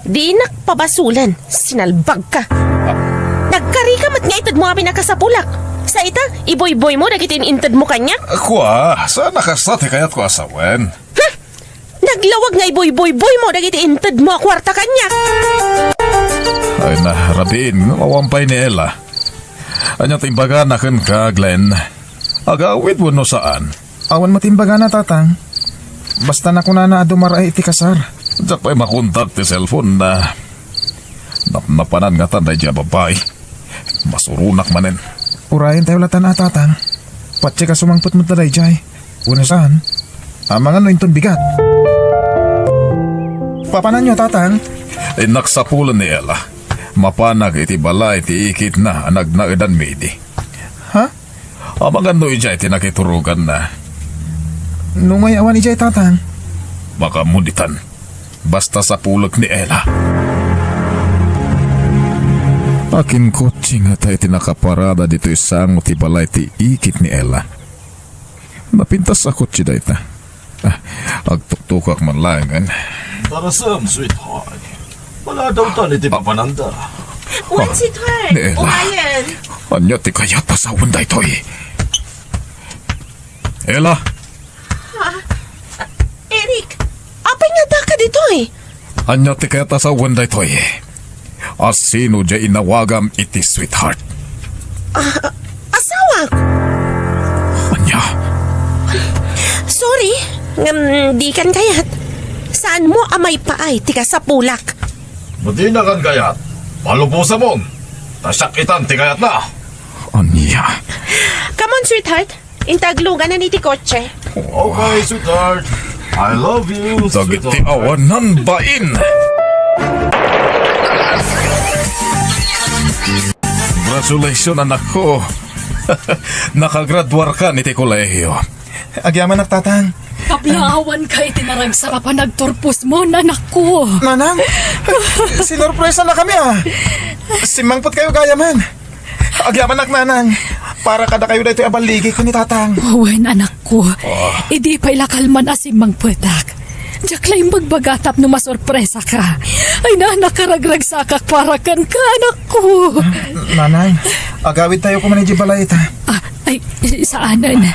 Dinak pabasolen, sinalbagka. Ah. Nagkarika met nga itedmo amin a kasapulak. Sa ita, ibuyboymo dagiti in-intedmo kaniak? Kua, saan a kasta ti kayatko a sawen? Huh! Naglawag nga ibuyboyboymo dagiti intedmo a kuarta kaniak. Ay na, rabiin, ngem awan pay ni Ella. Ania ti imbagana kenka, Glenn? Agawid wenno saan? Awan met imbagana, Tatang. Basta nakunana a dumaraay iti kasar. Diak pay makontak ti cellphone na. Napnapanan ngatan daydiay a babai. Masuronak manen. Urayentayo latan a, Tatang. Patse ka sumangpet met daydiay. Wenno saan? Amangan no inton bigat. Papananyo, Tatang? Innak sapulen ni Ella. Mapanak iti balay ti ikitna a nagnaedanmi idi. Ha? Amangan no idiay ti nakituroganna. Nungay awan idiay, Tatang? Makaammo ditan. Basta sapulek ni Ella. Akinkotse ngata iti nakaparada ditoy sango ti balay ti ikit ni Ella. Napintas a kotse dayta. Ah, agtuktukak man laengen. Tarasem, sweetheart. Maladawtan iti papananda. Wen, sweetheart. Ni Ella. Umayen. Ania ti kayat a sawen daytoy? Ella? Ah, Eric, apay nga addaka ditoy? Ania ti kayat a sawen daytoy? Asino diay inawagam iti sweetheart? Ah, asawak. Ania? Sorry, ngem dikan kayat. Saanmo a maipaay ti kasapulak? No dinakan kayat, palubosamon. Ta siak itan ti kayatna. Ania? Come on, sweetheart. Inta agluganan iti kotse. Okay, sweetheart. I love you, dagiti sweetheart. Awanan bain. Congratulations, anakko. Nakagraduarkan iti kolehiyo. Agyamanak, Tatang. Kablaawanka iti naragsak a panagturposmo, anakko. Nanang, sinorpresanakami, a. Simmangpetkayo gayamen. Agyamanak, Nanang. Para kadakayo daytoy a balligi ken ni Tatang. Wen, anakko. Ah. Idi pay la kalman a simmangpetak. Diak la imbagbaga tapno masorpresaka. Ay, na, nakaragragsakak para kenka, anakko. Nanang, agawidtayo koma idiay balay ita. Ah, ay, saanen.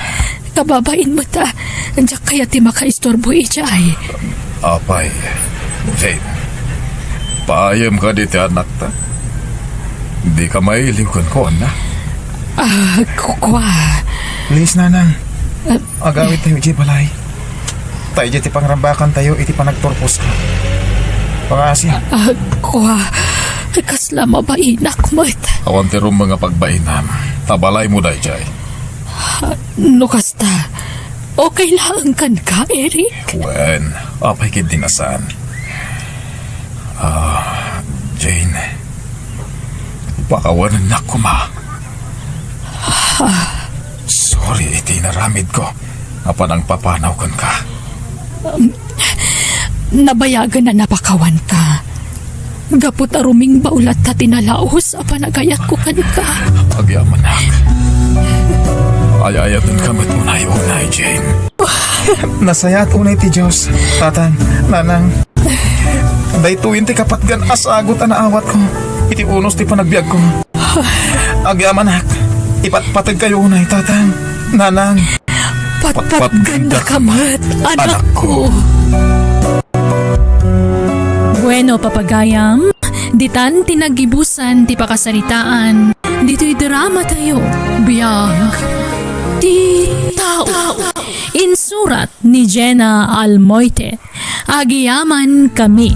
Kababain met, a. Diak kayat ti makaistorbo idiay. Apay, Jane, paayem kadi ti anakta? Dika mailiw kenkuana? Ah, kukua. Please, Nanang. Ah. Agawidtayo idiay balay. Ta idiay ti pangrambakantayo iti panagturposko. Pangaasi. Ah, kua. Kasla mabainak met. Awan ti rumbeng a pagbainam. Ta balaymo daydiay. Ah, no kasta, okay laeng kenka, Eric? Wen, apay ketdi a saan. Ah, Jane, pakawanennak koma. Sorry iti inaramidko a panangpapanaw kenka. Um, nabayagen a napakawanka. Gapu ta rumingbaw latta ti nalaus a panagayatko kenka. Agyamanak. Ay-ayatenka met unay-unay, Jane. Nasayaat unay ti Dios, Tatang, Nanang. Daytoyen ti kapatgan a sagut a naawatko iti unos ti panagbiagko. Agyamanak, ipatpategkayo unay, Tatang, Nanang. Patpatgandaka met, anakko. Bueno, papagayam, ditan ti naggibusan ti pakasaritaan ditoy dramatayo, Biag ti Tao. Insurat ni Jenna Almoite. Agyamankami.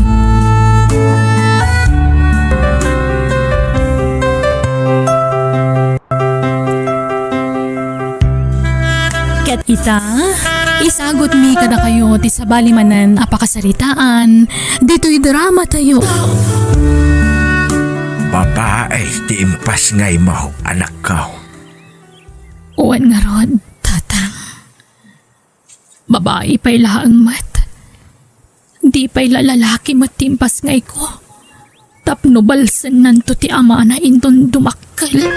Ket ita, isagutmi kadakayo ti sabali manen a pakasaritaan ditoy dramatayo. Babae ti impasngaymo, anakko. Wen ngarud, Tatang. Babai pay laeng met. Di pay la lalaki met ti impasngayko. Tapno balsennanto ti amana inton dumakkel.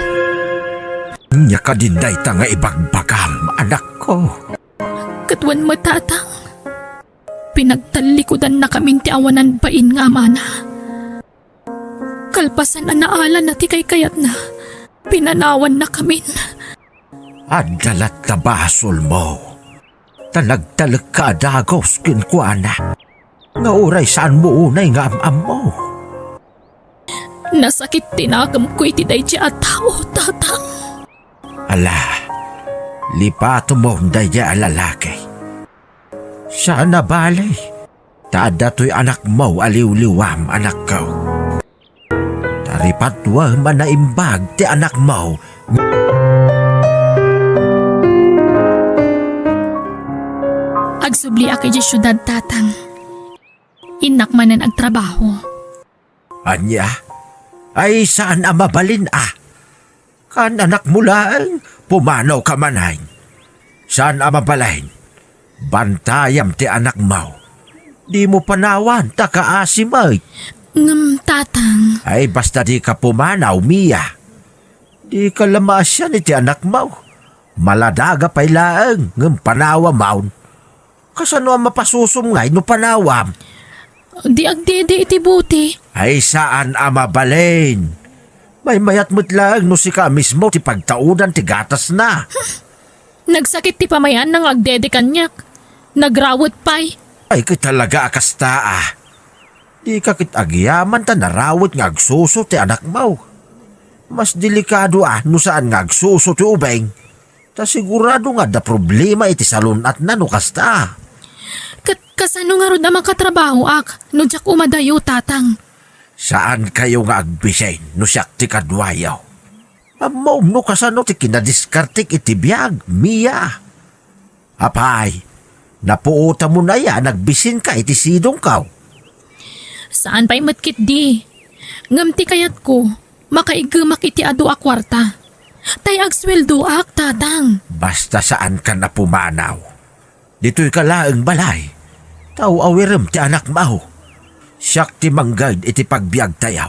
Ania kadi dayta nga ibagbagam, anakko? Ket wen met, Tatang. Pinagtallikudannakamin ti awanan bain nga amana. Kalpasan a naalana ti kaykayatna, pinanawannakamin. Adda latta basolmo. Ta nagtalekka a dagus kenkuana. Nga uray saanmo unay nga am-ammo. Nasakit ti nakemko iti daydiay a tao, Tatang. Ala, lipatom daydiay a lalaki. Saan a bale, ta adda toy anakmo a liwliwam, anakko. Ta ripatuem a naimbag ti anakmo. Agsubliak idiay siudad, Tatang. Innak manen agtrabaho. Ania? Ay, saan a mabalin a? Kaan-anakmo laeng, pumanawka manen. Saan a mabalin. Bantayam ti anakmo. Dimo panawan ta kaasi met. Ngem, Tatang. Ay, basta dika pumanaw, Mia. Dika la maasian iti anakmo. Maladaga pay laeng, ngem panawamon. Kasano a mapasusom ngay no panawam? Di agdede iti bote. Ay, saan a mabalin. Maymayat met laeng no sika mismo ti pagtaudan ti gatasna. Nagsakit ti pamayanna nga agdede kaniak. Nagrawet pay. Ay, ket talaga a kasta a. Dika ket agyaman ta narawet nga agsuso ti anakmo. Mas delikado a no saan nga agsuso ti ubing. Ta sigurado nga adda problema iti salun-atna no kasta. Ket kasano ngarud a makatrabahoak no diak umadayo, Tatang? Saankayo nga agbisin no siak ti kaduayo. Ammom no kasano ti kinadiskartek iti biag, Mia. Apay, napuotamon aya a nagbisinka iti sidongko? Saan pay met ketdi. Ngem ti kayatko, makaiggemak iti adu a kuarta. Tay agsueldoak, Tatang. Basta saankan a pumanaw. Ditoyka laeng balay. Ta aw-awirem ti anakmo. Siak ti mangged iti pagbiagtayo.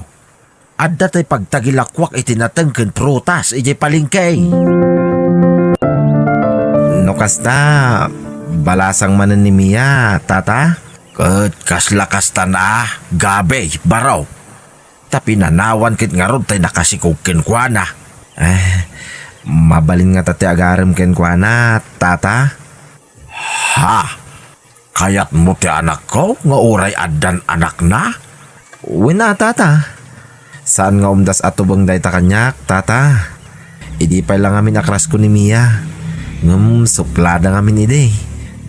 Adda tay pagtagilakoak iti nateng ken prutas idiay palengke. No kasta, balasang manen ni Mia, Tata? Ket kasla kastan a, gabe, baro. Ta pinanawan ket ngarud tay nakasikog kenkuana. Eh, mabalin ngata ti agarem kenkuana, Tata? Ha? Kayatmo ti anakko nga uray addan anakna? Wen a, Tata. Saan nga umdas a tubeng dayta kaniak, Tata. Idi pay la ngamin a crush ko ni Mia. Ngem suplada ngamin idi.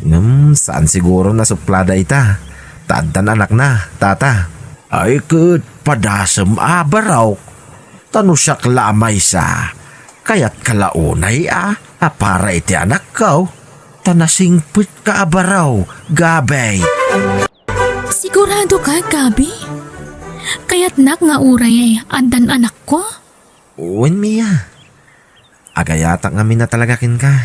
Ngem saan siguro a suplada ita. Ta addan anakna, tata. Ay ket padasem a barok. Ta no siak la a maysa, kayatka la unay a, a para iti anakko. Ta nasingpetka a barok, Gabi. Sigurado ka, Gabi? Kayatnak nga uray addan anakko? Wen, Mia. Agayatak ngamin a talaga kenka.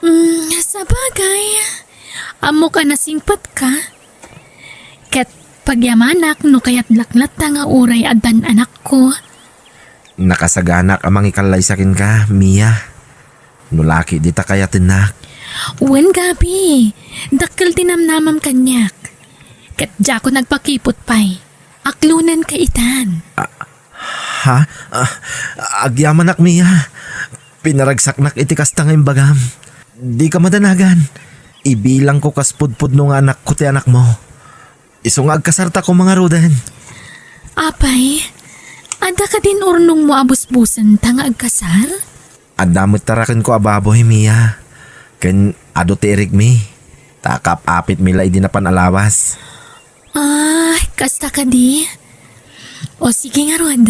Mm, sabagay, ammok a nasingpetka. Ket pagyamanak no kayatnak latta nga uray addan anakko. Nakasaganak a mangikallaysa kenka, Mia. No laki dita kayatennak. Wen, Gabi, dakkel ti namnamam kaniak. Ket diakon agpakiput pay. Aklonenka itan. Ah, ha? Ah, agyamanak, Mia. Pinaragsaknak iti kasta nga imbagam. Dika madanagan. Ibilangko kas pudpudno nga anakko ti anakmo. Isu nga agkasarta koma ngaruden. Apay, adda kadin urnongmo a busbusenta nga agkasar? Adda met tarakenko a baboy, Mia. Ken adu ti irikmi. Ta kaap-apitmi la idi napan a lawas. Ah, kasta kadi? O sige ngarud,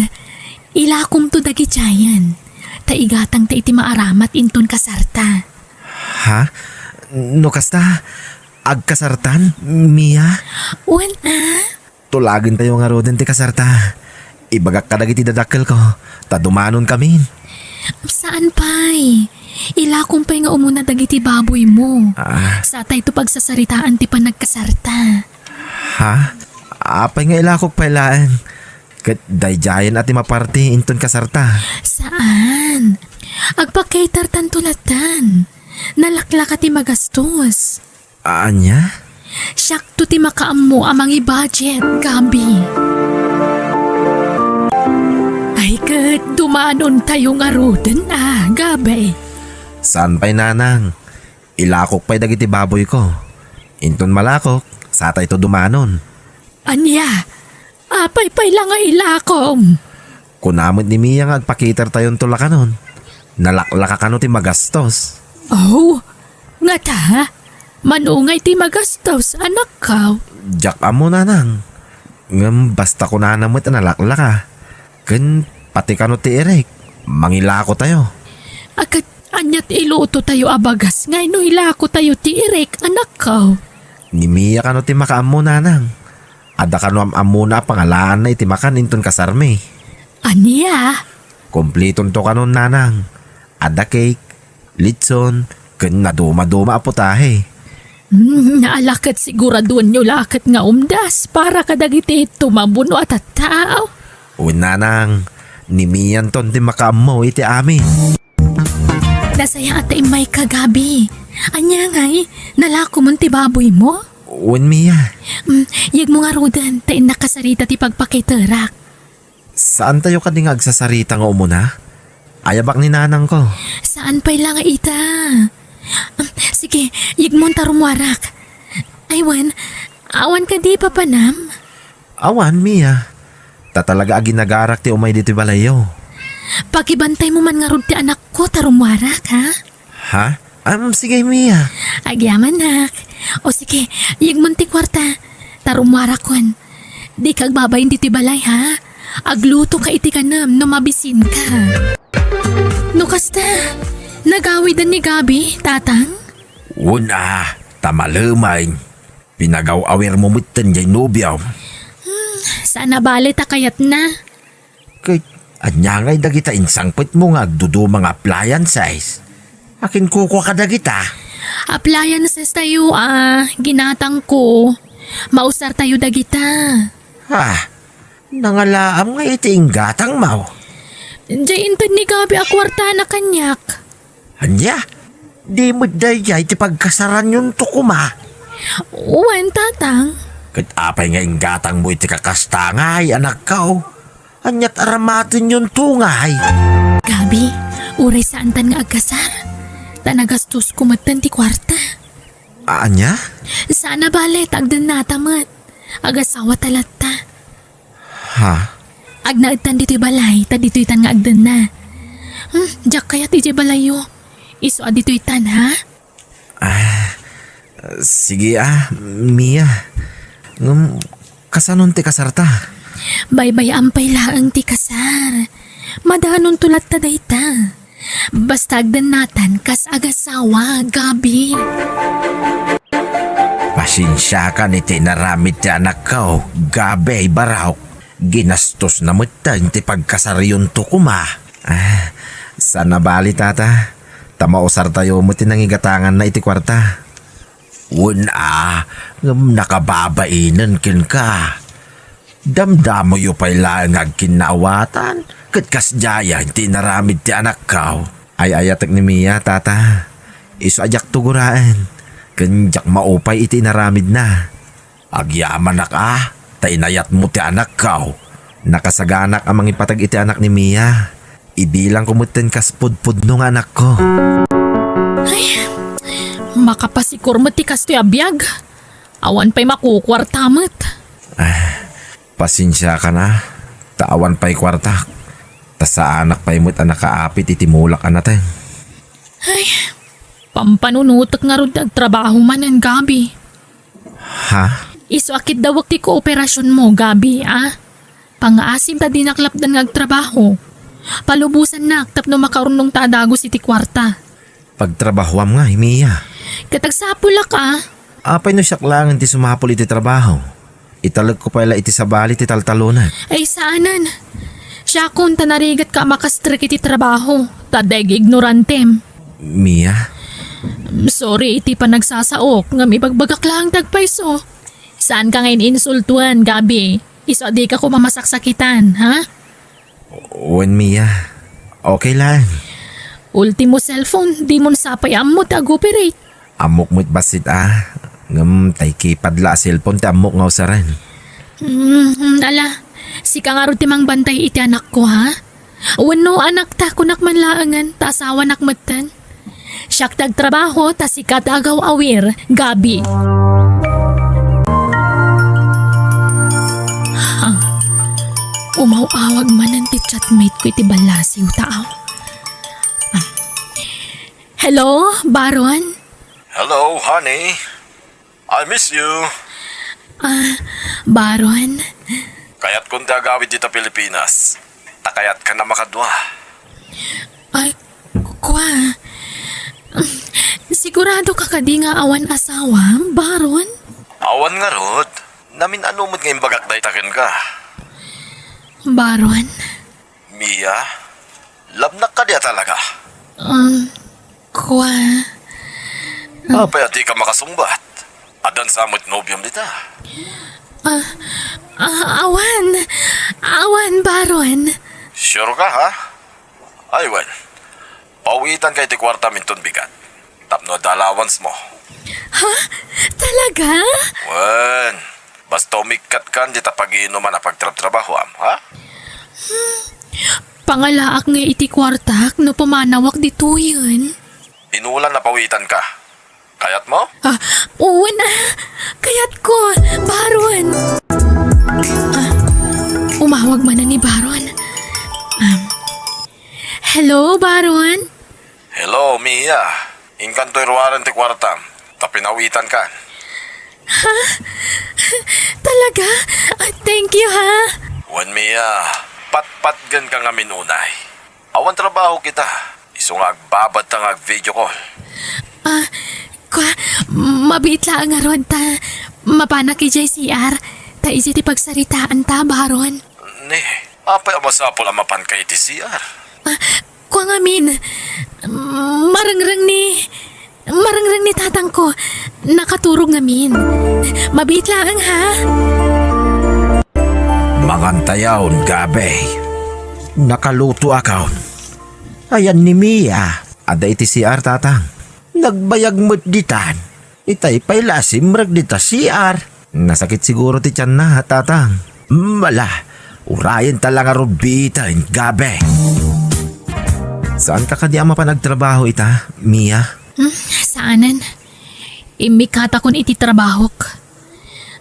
ilakomto dagidiayen. Ta igatangta iti maaramat inton kasarta. Ha? No kasta, agkasartan, Mia? Wen a? Tulagentayo ngaruden ti kasarta. Ibagak kadagiti dadakkelko, ta dumanonkamin. Saan pay. Ilakom pay nga umuna dagiti baboymo. Ah. Satayto pagsasaritaan ti panagkasarta. Ha? Apay nga ilakok pay laeng? Ket daydiayen a ti maparti inton kasarta. Saan. Agpa-catertanto lattan. Nalaklaka ti magastos. Ania? Siakto ti makaammo a mangibudget, Gabi. Ay, ket dumanontayo ngaruden a, Gabi. Saan pay, nanang? Ilakok pay dagiti baboyko. Inton malakok, satayto dumanon. Ania? Apay pay la nga ilakom? Kuna met ni Mia nga agpa-catertayonto la kanon. Nalaklaka kano ti magastos. Oh, ngata? Mano ngay ti magastos, anakko? Diak ammo, nanang. Ngem basta kunana met a nalaklaka. Ken pati kano ti irik, mangilakotayo. Ket ania ti ilutotayo a bagas nga no ilakotayo ti irik, anakko? Ni Mia kano ti makaammo, nanang. Adda kano am-ammona a pangalaanna iti makan inton kasarmi. Ania? Kumplitonto kanon, nanang. Adda cake, litson, ken nadumaduma a putahe. Hmm, naalaket siguraduenyo laket nga umdas para kadagiti tumabuno a tattao. Wen, nanang, ni Mianton ti makaammo iti amin. Nasayaat ta immayka, Gabi. Ania ngay, nalakomon ti baboymo? Wen, Mia. Mm, yegmo ngaruden, ta innak kasarita ti pagpakiterak. Saantayo kadi nga agsasarita nga umuna? Ayabak ni nanangko. Saan pay la nga ita? Mm, sige, yegmon ta rummuarak. Ay, wen, awan kadi papanam? Awan, Mia. Ta talaga a ginagarak ti umay ditoy balayyo. Pakibantaymo man ngarud ti anakko ta rummuarak, ha? Ha? Am, sige, Mia. Agyamanak. O sige, yegmon ti kuarta. Ta rummuarakon. Dika agbabain ditoy balay, ha? Aglutoka iti kanem no mabisinka. No kasta, nagawiden ni Gabi, tatang? Wen a, ta malemen. Pinagaw-awirmo metten jay nobiom. Hmm, saan a bale ta kayatna. Ket ania ngay dagita insangpetmo nga agduduma nga appliances? Akin kukua kadagita? Appliances tayo, ah, ginatangko. Mausartayo dagita. Ah, nangalaam nga iti inggatangmo. Jay inted ni Gabi a kuartana kaniak. Ania? Di met daydiay ti pagkasaranyonto koma? Wen, tatang. Ket apay nga inggatangmo iti kakasta ngay, anakko? Aniat aramatenyonto ngay? Gabi, uray saantan nga agkasar. Ta nagastosko metten ti kuarta. Ania? Saan a bale ta agdennata met. Agasawata latta. Ha? Agnaedtan ditoy balay, ta ditoytan nga agdenna. Hmm, diak kayat idiay balayyo. Isu a ditoy tan, ha? Ah, sige, ah, Mia. Ngem, kasanon ti kasarta? Baybay-am pay laeng ti kasar. Madanon to latta dayta. Basta agdennatan kas agasawa, Gabi. Pasensiakan iti inaramid ti anakko, Gabi, Barok. Ginastosna metten ti pagkasaryonto koma. Ah, saan a bali, Tata. Ta mausartayo met ti nangigatanganna iti kuarta. Wen a, ngem nakababainen kenka. Damdamoyo pay laeng nga agkinnaawatan, ket kasdiayen ti inaramid ti anakko. Ay-ayatek ni Mia, Tata. Isu a diakto guraen, ken diak maupay iti inaramidna. Agyamanak a, ta inayatmo ti anakko. Nakasaganak a mangipateg iti anak ni Mia. Ibilangko metten kas pudpudno nga anakko. Ay, makapasikur met ti kastoy a biag. Awan pay makukuarta met. Ah, pasensiakan a, ta awan pay kuartak. Ta saanak pay met a nakaapit iti mulak a nateng. Ay, pampanunotek ngarud ti agtrabaho manen, Gabi. Ha? Isu a kiddawek ti kooperasionmo, Gabi, a? Pangngaasim ta dinak lapdan nga agtrabaho. Palubosannak tapno makaurnongta a dagus iti kuarta. Pagtrabahoam ngay, Mia. Ket agsapulak a. Apay no siak laengen ti sumapul iti trabaho? Italekko pay la iti sabali ti taltalonek. Ay, saanen. Siakon ta narigatka a makastrek iti trabaho, ta adda igignorantem. Mia? Sorry iti panagsasaok, ngem ibagbagak laeng ti agpayso. Saanka nga in-insultoen, Gabi. Isu a dika koma masaksakitan, ha? Wen, Mia. Okay lang. Ultimo cellphone, dimon sa pay ammo ti ag-operate. Ammok met bassit a, ngem tay keypad la a cellphone ti ammok nga usaren. Mm, ala, sika ngarud ti mangbantay iti anakko, ha? Wenno anakta, kunak man laengen, ta asawanak metten. Siak ti agtrabaho, ta sika ti agaw-awir, Gabi. Ha? Umaw-awag manen ti chatmate ko iti ballasiw, taaw. Ah. Hello, Baron? Hello, honey. I miss you. Ah, Baron? Kayatkon ti agawid dita Pilipinas. Ta kayatkan a makadua. Ay, kwa. Sigurado ka kadi nga awan asawa, Baron? Awan ngarud. Namin-ano met nga imbagak dayta kenka. Baron? Mia, labnak kadi a talaga? Um, kwa. Apay a dika makasungbat? Addan sa met nobiom dita? Ah, ah, awan. Awan, Baron. Sure ka, ha? Ay, wen. Pawitanka iti kuartam inton bigat. Tapno adda allowance mo. Ha? Talaga? Wen. Basta umikkatkan dita pag-iinuman a pagtrabtrabahoam, ha? Pangalaak nga iti kuartak no pumanawak ditoyen. Inulan a pawitanka. Kayatmo? Ah, wen a. Kayatko, Baron. Ah, umawag manen ni Baron. Um, hello, Baron? Hello, Mia. Inkanto ruaren ti kuartam, ta pinawitankan. Ha? Talaga? Ah, thank you, ha? Wen, Mia, patpatgenka ngamin unay. Awan trabaho kita. Isu nga agbabadta nga ag-video call. Ah, kwa, mabiit laeng ngarud ta mapanak idiay C R, ta idiay ti pagsaritaanta, Baron. Ni, apay a masapul a mapanka iti C R? Ah, kwa ngamin, marengreng ni, marengreng ni tatangko, nakaturog ngamin. Mabiit laeng, ha? Mangantayon, Gabi. Nakalutoakon. Ayan ni Mia. Adda iti C R, tatang. Nagbayag met ditan. Itay pay la a simrek dita C R. Nasakit siguro ti tianna, tatang. Mala, urayenta la ngarud biiten, Gabi. Saanka kadi a mapan agtrabaho ita, Mia? Hmm, saanen. Immikatakon iti trabahok.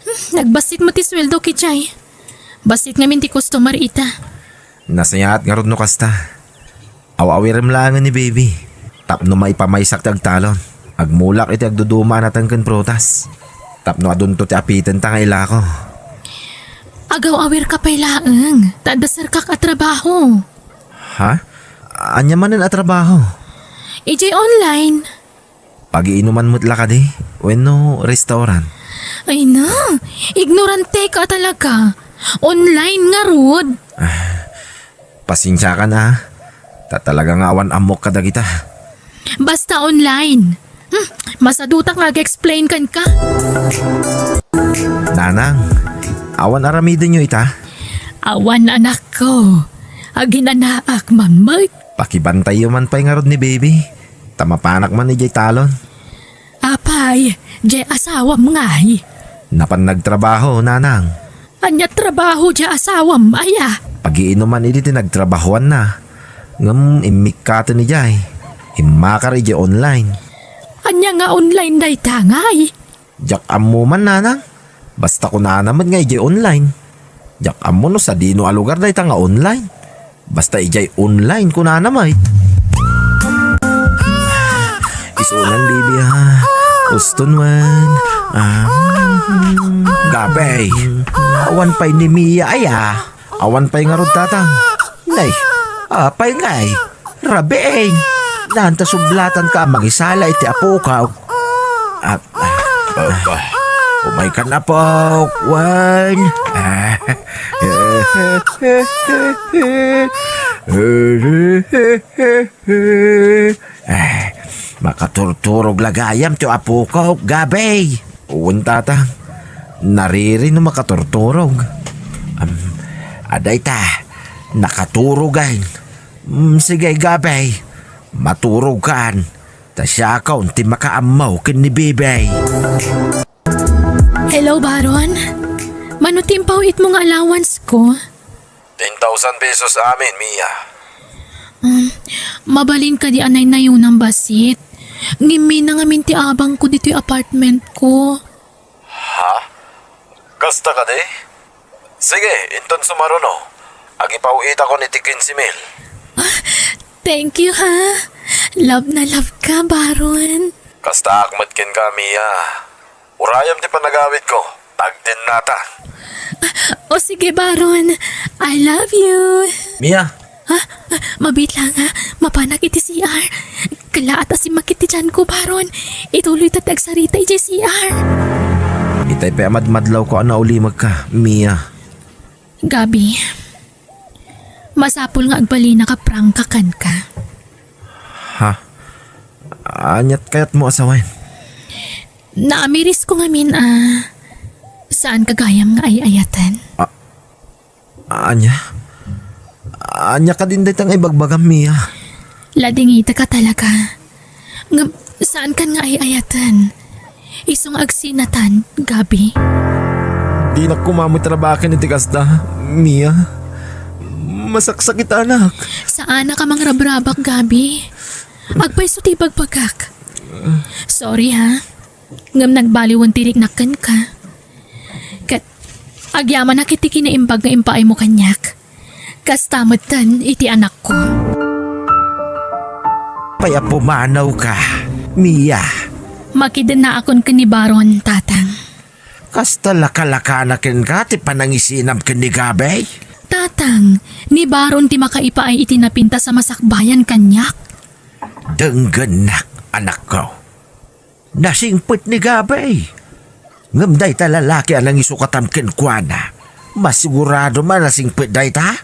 Hmm, nagbassit met ti sueldok idiay. Bassit ngamin ti customer ita. Nasayaat ngarud no kasta. Aw-awirem laengen ni baby. Tapno maipamaysak ti agtalon. Agmulak iti agduduma a nateng ken prutas. Tapno adunto ti apitenta nga ilako. Agaw-awirka pay laeng, ta adda serkak a trabaho. Ha? Ania manen a trabaho? Idiay online. Pagiinuman met la kadi? Wenno restaurant? Ay na, ignoranteka talaga. Online ngarud. Ah, pasensiakan a. Ta talaga nga awan ammok kadagita. Basta online. Hmm, masadutak nga ag-explain kenka. Nanang, awan aramidenyo ita? Awan, anakko. Aginanaak man met. Pakibantayyo man pay ngarud ni baby. Ta mapanak man idiay talon. Apay, diay asawam ngay? Napan nagtrabaho, nanang. Ania trabaho diay asawam, aya? Pagiinuman idi ti nagtrabahoanna. Ngem immikkaten idiay. Immakar idiay online. Ania nga online dayta ngay? Diak ammo man, nanang. Basta kunana met nga idiay online. Diak ammo no sadino a lugar dayta nga online. Basta idiay online kunana met. Isunan, baby, ha. Uston wen. Ah. Gabay. Awan pay ni Mia aya. Awan pay ngarud, tatang. Nay, apay ngay? Rabiin. Nanta sublatanka a mangisala iti apokaw. Ah, ah, ah. Umaykan, apok. Wen. Ah. Ah, makaturturog la gayam ti apokaw, Gabay. Wen, tatang. Nariri no makaturturog. Am, adda ita, nakaturogan. Mm, sige, Gabay. Maturogkan. Ta siakon ti makaammo ken ni Bibay. Hello, Baron. Mano ti impaw-itmo nga allowance ko? Ten thousand pesos amin, Mia. Um, mabalin kadi a naynayonam bassit. Ngimmi na ngamin ti abangko ditoy apartment ko. Ha? Kasta kadi? Sige, inton sumaruno. Agipaw-itakon iti kinse mil. Ah, thank you, ha. Love na love ka, Baron. Kastaak met kenka, Mia. Urayem ti panagawidko. Tagdennata. Ah, o sige, Baron. I love you. Mia. Ha? Ah, mabiit lang, ha? Mapanak iti C R. Kallaat a simmakit ti tiyanko, Baron. Ituloy ta ti agsarita idiay C R. Itay pay a madmadlawko a naulimegka, Mia. Gabi, masapul nga agbalinaka prangka kenka. Ha? Aniat kayatmo a sawen? Naamirisko ngamin a saanka gayam nga ay-ayaten. A-, ania? Ania kadin dayta nga ibagbagam, Mia? Ladingitaka talaga. Ngem, saankan nga ay-ayaten. Isu nga agsinatan, Gabi. Dinak koma met rabaken iti kasta, Mia. Masaksakitanak. Saanak a mangrabrabak, Gabi. Agpayso ti ibagbagak. Sorry, ha. Ngem nagbaliwen ti riknak kenka. Ket agyamanak iti kinaimbag nga impaaymo kaniak. Kasta metten iti anakko. Pay a pumanawka, Mia. Makidennaakon ken ni Baron, Tatang. Kasta lakalakana kenka ti panangisinam ken ni Gabay? Tatang, ni Baron ti makaipaay iti napintas a masakbayan kaniak. Denggennak, anakko. Nasingpet ni Gabay. Ngem dayta lalaki a nangisukatam kenkuana, masigurado man a nasingpet dayta.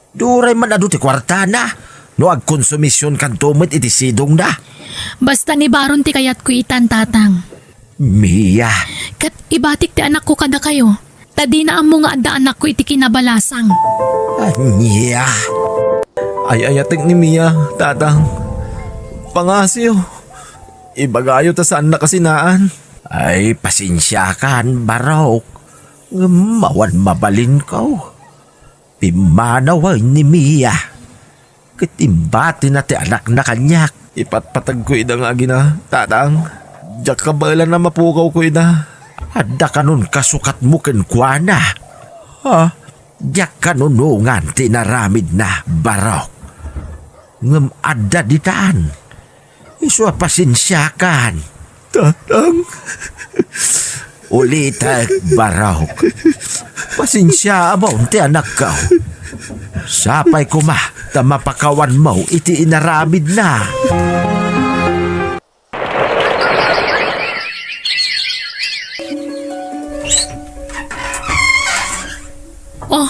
Duray man adu ti kuartana no agkonsumisionkanto met iti sidongna. Basta ni Baron ti kayatko itan, Tatang. Mia. Ket ibatik ti anakko kadakayo. Ta dina ammo nga adda anakko iti kinabalasang. Ania? Ay-ayatek ni Mia, Tatang. Pangasiyo. Ibagayo ta saan nakasinaan. Ay, pasensiakan, Barok. Ngem awan mabalinko. Pimmanawen ni Mia. Ket imbatina ti anakna kaniak. Ipatpatagko ida nga agina, Tatang. Diak kabaelan a mapukawko ida. Adda kanon kasukatmo kenkuana? Ha? Diak kanunongan ti inaramidna, Barok. Ngem adda ditan. Isu a pasensiakan. Tatang. Ulitek, Barok. Pasensiaam ti anakko. Sapay koma ta mapakawanmo iti inaramidna. Oh,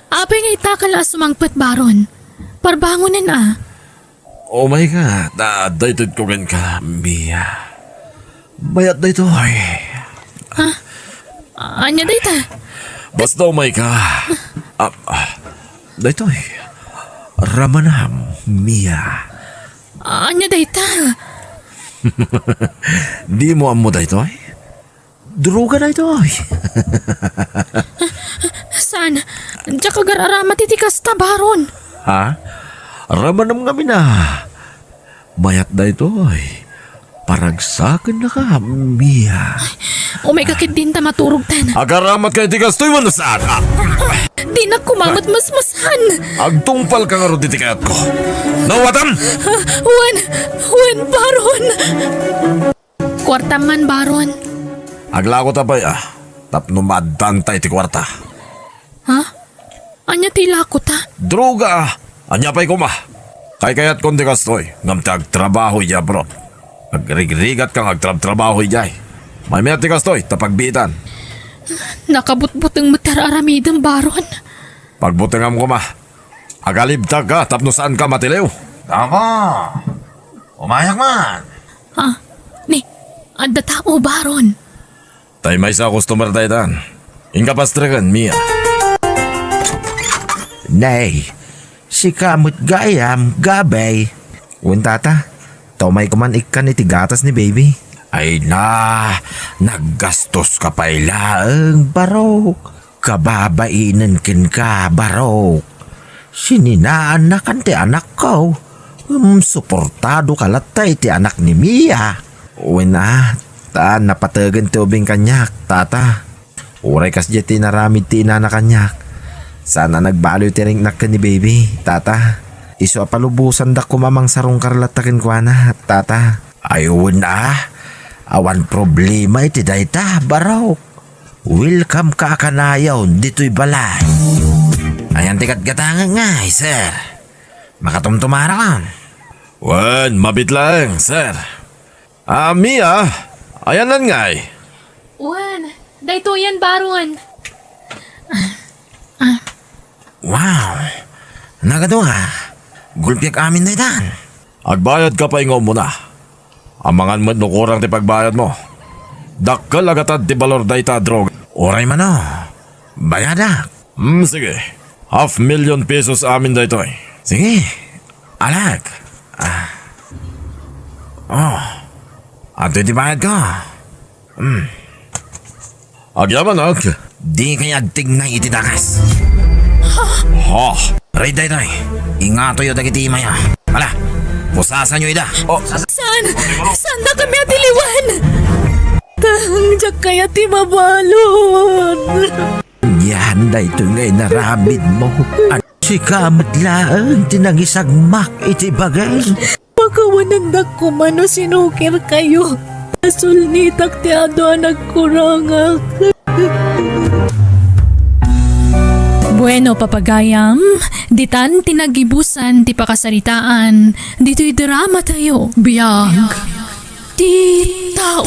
apay nga ita ka la a sumangpet, Baron? Parbangonen a. Umayka, ta daytoy ko kenka, Mia. Mayat daytoy. Ha? Ania dayta? Basta umayka. Ah, ah, daytoy. Ramanam, Mia. Ania dayta? Dimo ammo daytoy? Droga daytoy. Saan? Diak agar-aramat iti kasta, Baron. Ha? Ramanam ngamin a. Mayat daytoy. Paragsakennaka, Mia. Umayka ketdin ta maturogtan. Agaramatka iti kastoy wenno saan? Ah! Dinak koma met masmasan. Agtungpalka ngarud iti kayatko. Nawatam! Wen, wen, Baron. Kuartam man, Baron. Aglakota pay a, tapno maaddanta iti kuarta. Ha? Ania ti ilakota? Droga a! Ania pay koma? Kaykayatkon ti kastoy, ngem ti agtrabaho idiay abroad. Agrigrigatka nga agtrabtrabaho idiay. Maymayat ti kastoy, ta pagbiitan. Nakabutbuteng met ti ar-aramidem, Baron. Pagbutengam koma. Agalibdakka tapno saanka matiliw. Apo, umayak man. Ah, ni, adda tao, Baron. Tay maysa a customer daytan. Inka pastreken, Mia. Nay, sika met gayam, Gabay. Wen, Tata, ta umayko man ikkan iti gatas ni Baby. Ay na, naggastoska pay laeng, Barok. Kababainen kenka, Barok. Sininaannakan ti anakko. Ngem suportadoka latta iti anak ni Mia. Wen a, ta napategen ti ubing kaniak, Tata. Uray kasdiay ti inaramid ti inana kaniak. Saan a nagbaliw ti riknak ken ni Baby, Tata. Isu a palubosandak koma a mangsarungkar latta kenkuana, Tata. Ay, wen a, awan problema iti dayta, Barok. Welcome ka a kanayon ditoy balay. Ayan ti gatgatangek ngay, sir. Makatumtumarakon. Wen, mabiit laeng, sir. Ah, Mia, ayanna ngay? Wen, daytoyen, Baron. Ah, ah. Wow! Nagadu a, gulpiak amin daytan. Agbayadka pay nga umuna. Amangan met no kurang ti pagbayadmo. Dakkel a gatad ti balor dayta a droga. Uray mano, bayadak. Hmm, sige. Half million pesos amin daytoy. Sige, alag. Ah. Oh, adtoy ti bayadko. Hmm. Agyamanak. Dikay agtignay iti dagas. Ha? Ready daytoy. Ingatoyo dagiti imaya. Hala, pusasanyo ida. Oh. Saan? Saannakami a tiliwen? Tang, diak kayat ti mabalud. Dian daytoy nga inaramidmo. Sika met laeng ti nangisagmak iti bagim. Pakawanendak koma no sinukirkayo. Nasulnitak ti adu a nagkurangak. Bueno, papagayam, ditan ti nagibusan ti pakasaritaan ditoy drama tayo. Biag ti tao.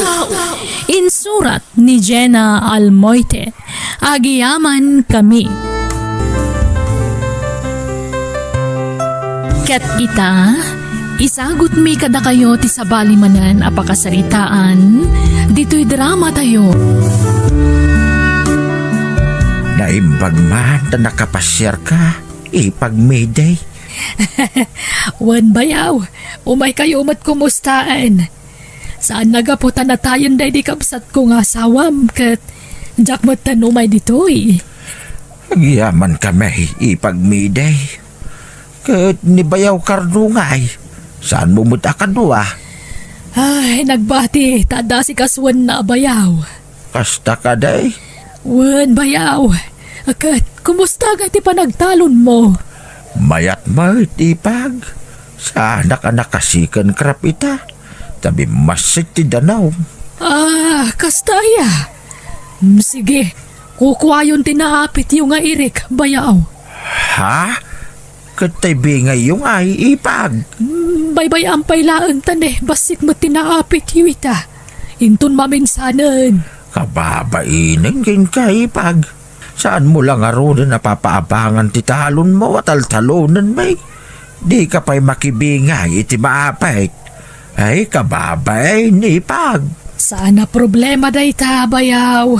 Insurat ni Jenna Almoite. Agiyaman kami. Ket ita, isagutmi kadakayo ti sabali manen a pakasaritaan ditoy drama tayo. Naimbag man ta nakapasiarka, ipagmi, day. Wen, bayaw, umaykayo met kumustaen. Saan a gapu ta natayen daydi kabsatko nga asawam ket diak metten umay ditoy. Agyamankami, ipagmi, day. Ket ni Bayaw Cardungay, saanmo met a kadua? Ay, nagbati ta adda asikasuenna a bayaw. Kasta kadi? Wen, bayaw. Ket kumusta nga ti panagtalonmo? Mayat met, ipag. Saanak a nakasi ken krap ita, ta bimmassit ti danum. Ah, kasta aya. Mm, sige, kukuayon ti naapityo nga irik, bayaw. Ha? Ket tay bingayyo ngay, Ipag? Mm, baybay-am pay laeng ta ne, bassit met ti naapityo ita. Inton maminsanen. Kababainen kenka, Ipag. Saanmo la ngaruden a papaabangan ti talonmo a taltalonenmi? Dika pay makibingay iti maapit. Ay, kababain, Ipag. Saan a problema dayta, bayaw.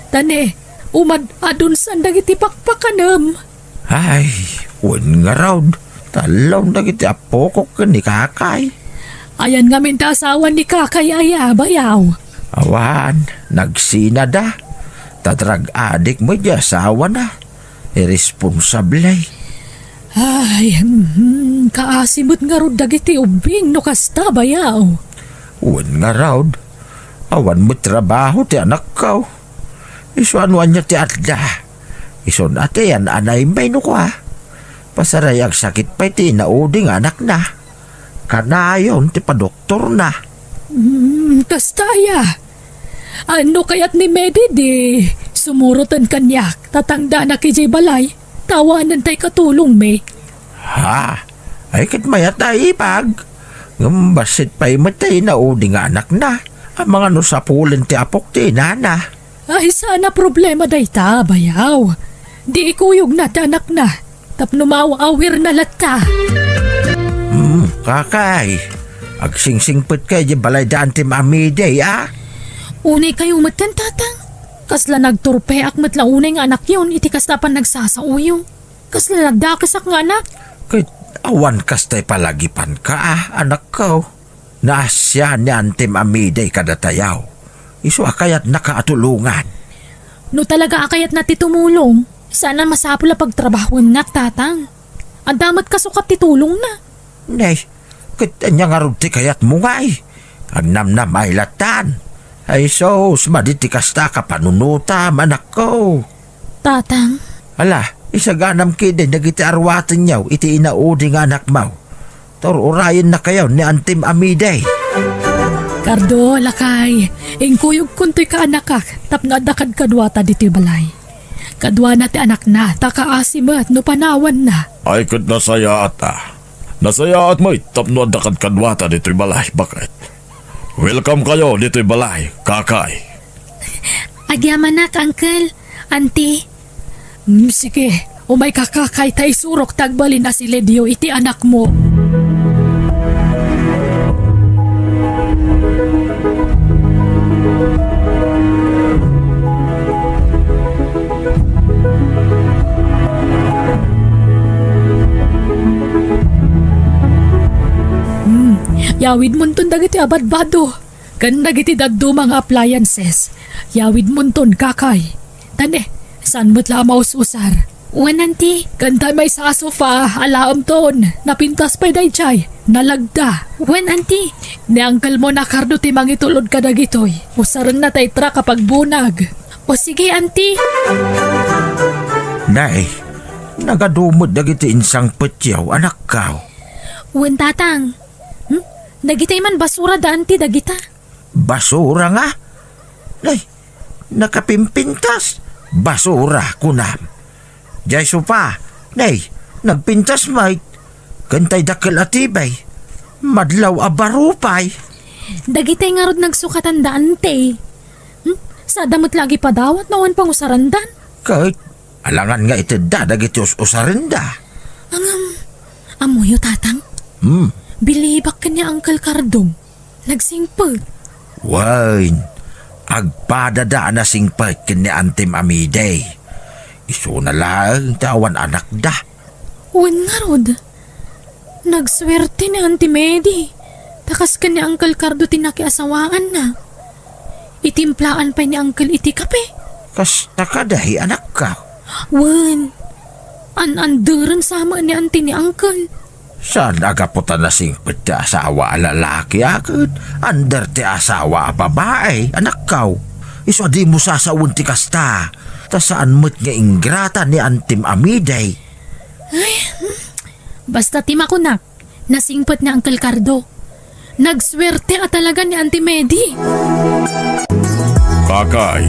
Ta ne, umad-adunsan dagiti pakpakanem. Ay, wen ngarud, talon dagiti appokok ken ni kakay. Ayan ngamin ta asawan ni kakay aya, bayaw? Awan, nagsinada. Ta drug addict met ti asawana. Irresponsable. Ay, mhm, kaasi met ngarud dagiti ubbing no kasta, bayaw. Wen ngarud, awan met trabaho ti anakko. Isu a no ania ti adda. Isun a ti yan-anaymi no kua. Pasaray agsakit pay ti inaudi nga anakna. Kanayon ti padoktorna. Mm, kasta aya. A, no kayat ni Medi, di sumuroten kaniak. Tatangdanak idiay balay. Tawanen tay katulongmi. Ha? Ay, ket mayat a, Ipag. Ngem bassit pay met ti inaudi nga anakna. Amangan no sapulen ti apok ti inana. Ay, saan a problema dayta, bayaw. Di ikuyogna ti anakna. Tapno maaw-awirna latta. Hmm, kakay. Agsingsingpetka idiay balay da Antim Amide, a? Unay kayo met ken, Tatang. Kasla nagturpeak met la unay nga anakyon iti kasta a panagsasaoyo. Kasla nagdakesak nga anak. Ket awan kastay palagipanka, a, anakko. Naasian ni Antim Amide kadatayo. Isu a kayatnaka a tulongan. No talaga a kayatna ti tumulong, saan a masapul a pagtrabahuennak, Tatang. Adda met kasukat ti tulongna. Nay, ket ania ngarud ti kayatmo ngay? Agnamnamay lattan. Ay sus, madi ti kasta a kapanunotam, anakko. Tatang. Ala, isaganam ketdi dagiti aruatenyo iti inaudi nga anakmo. Tur-urayennakayo ni Antim Amide. Kardo, lakay, inkuyogkontoy kaanakak tapno adda kadkaduata ditoy balay. Kaduana ti anakna, ta kaasi met no panawanna. Ay, ket nasayaat a. Nasayaat met tapno adda kadkaduata ditoy balay, baket. Welcome kayo ditoy balay, kakay. Agyamanak, Uncle, Auntie. Mm, sige, umayka, kakay, ta isurok ti agbalin a siledio iti anakmo. Hmm, yawidmonton dagiti abadbado ken dagiti dadduma nga appliances. Yawidmonton, kakay. Ta ne, saan met la a maus-usar. Wen, Auntie. Ken tay maysa a sofa a laemton, napintas pay daydiay. Nalagda. Wen, Auntie. Ni uncle mo a Cardo ti mangitul-od kadagitoy. Usarenna tay truck a pagbunag. O sige, Auntie. Nay, nagadu met dagiti insangpetyo, anakko. Wen, Tatang. Hmm? Dagitay man basura da, Auntie, dagita. Basura nga? Nay, nakapimpintas? Basura, kunam. Jay sofa, nay, nagpintas met. Ken tay dakkel a tibay. Madlaw a baro pay. Dagitay ngarud nagsukatan da, Auntie. Hmm? Sada met la agipadawat no awan pangusarandan. Ket alangan nga itedda dagiti us-usarenda. Ngem, ammoyo, Tatang? Hmm. Bilibak ken ni Uncle Cardo. Nagsingpet. Wen, agpadada a nasingpet ken ni Antim Amide. Isuna laeng ti awan anakda. Wen ngarud, nagsuerte ni Auntie Medi, ta kas ken ni Uncle Cardo ti nakiasawaanna. Itimplaan pay ni Uncle iti kape. Kasta kadi, anakko? Wen, an-anderen sa met ni Auntie ni Uncle. Saan a gapu ta nasingpet ti asawa a lalaki a ket under ti asawa a babae, anakko? Isu a dimo sasawen ti kasta, ta saan met nga ingrata ni Antim Amide. Ay, hmm. Basta ti makunak, Nasingpet ni Uncle Cardo. Nagsuerte a talaga ni Auntie Medi. Kakay,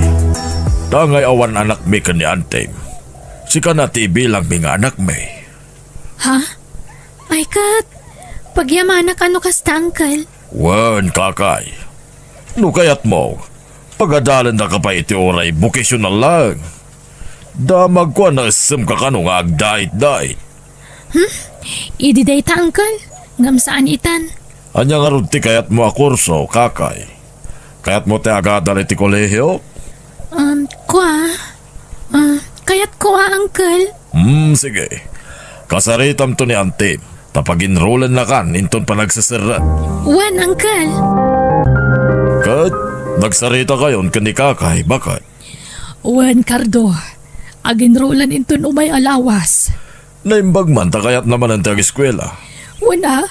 dangay awan anakmi ken ni Antem. Sika na ti ibilangmi nga anakmi. Ha? Ay ket, pagyamanak a no kasta, Uncle. Wen, Kakay. No kayatmo, pagadalendaka pay iti uray bokasional laeng. Damagko a naessemka kano nga agdait-dait. Hmm? Idi dayta, Uncle? Ngem saan itan. Ania ngarud ti kayatmo a kurso, Kakay? Kayatmo ti agadal iti kolehio? Um, kua, ah, kayatko a, Uncle. Hmm, sige. Kasaritamto ni Antem, ta paginrolennakan inton panagseserrek. Wen, Uncle. Ket nagsaritakayon ken ni Kakay, baket? Wen, Cardo. Aginrolen inton umay a lawas. Naimbag man ta kayatna manen ti ageskuela. Wen a,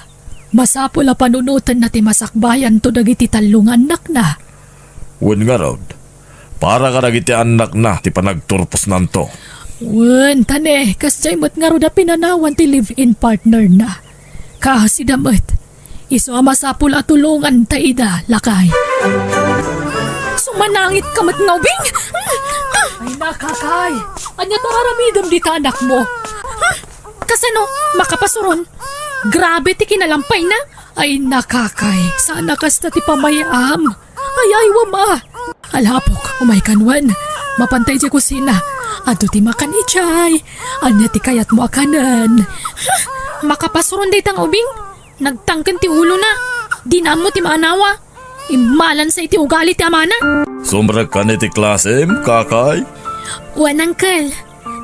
masapul a panunotenna ti masakbayanto dagiti tallo nga annakna. Wen ngarud, para kadagiti annakna ti panagturposnanto. Wen, ta ne, kasdiay met ngarud a pinanawan ti live-in partnerna. Kaasida met, isu a masapul a tulonganta ida, lakay. Sumanangitka met nga ubing! Ay, nakakay! Ania ti aramidem dita anakmo? Kasano? Makapasuron? Grabe ti kinalampayna. Ay, nakakay. Saan a kasta ti pamayam. Ay, ay, wama. Alapok, umay kan wen. Mapanta idiay kusina. Adu ti makan idiay. Ania ti kayatmo a kanen? Makapasuron dayta nga ubing. Nagtangken ti ulona. Dina ammo ti maanawa. Immalansa iti ugali ti amana. Sumrekkan iti klasem, kakay? Wen, uncle.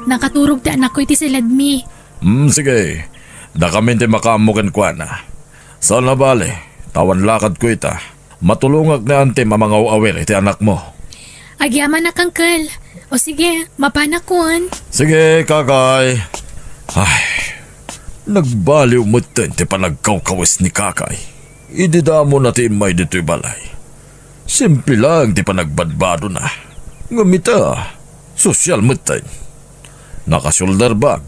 Nakaturog ti anakko iti siledmi. Hmm, sige. Dakamin ti makaammo kenkuana. Saan a bale, ta awan lakadko ita. Matulongak ni Antem a mangaw-awir iti anakmo. Agyamanak, uncle. O sige, mapanakon. Sige, kakay. Ay, nagbaliw metten ti panagkawkawes ni kakay. Idi damona ti immay ditoy balay. Simple laeng ti panagbadbadona. Ngem ita, sosyal metten. Naka-shoulder bag,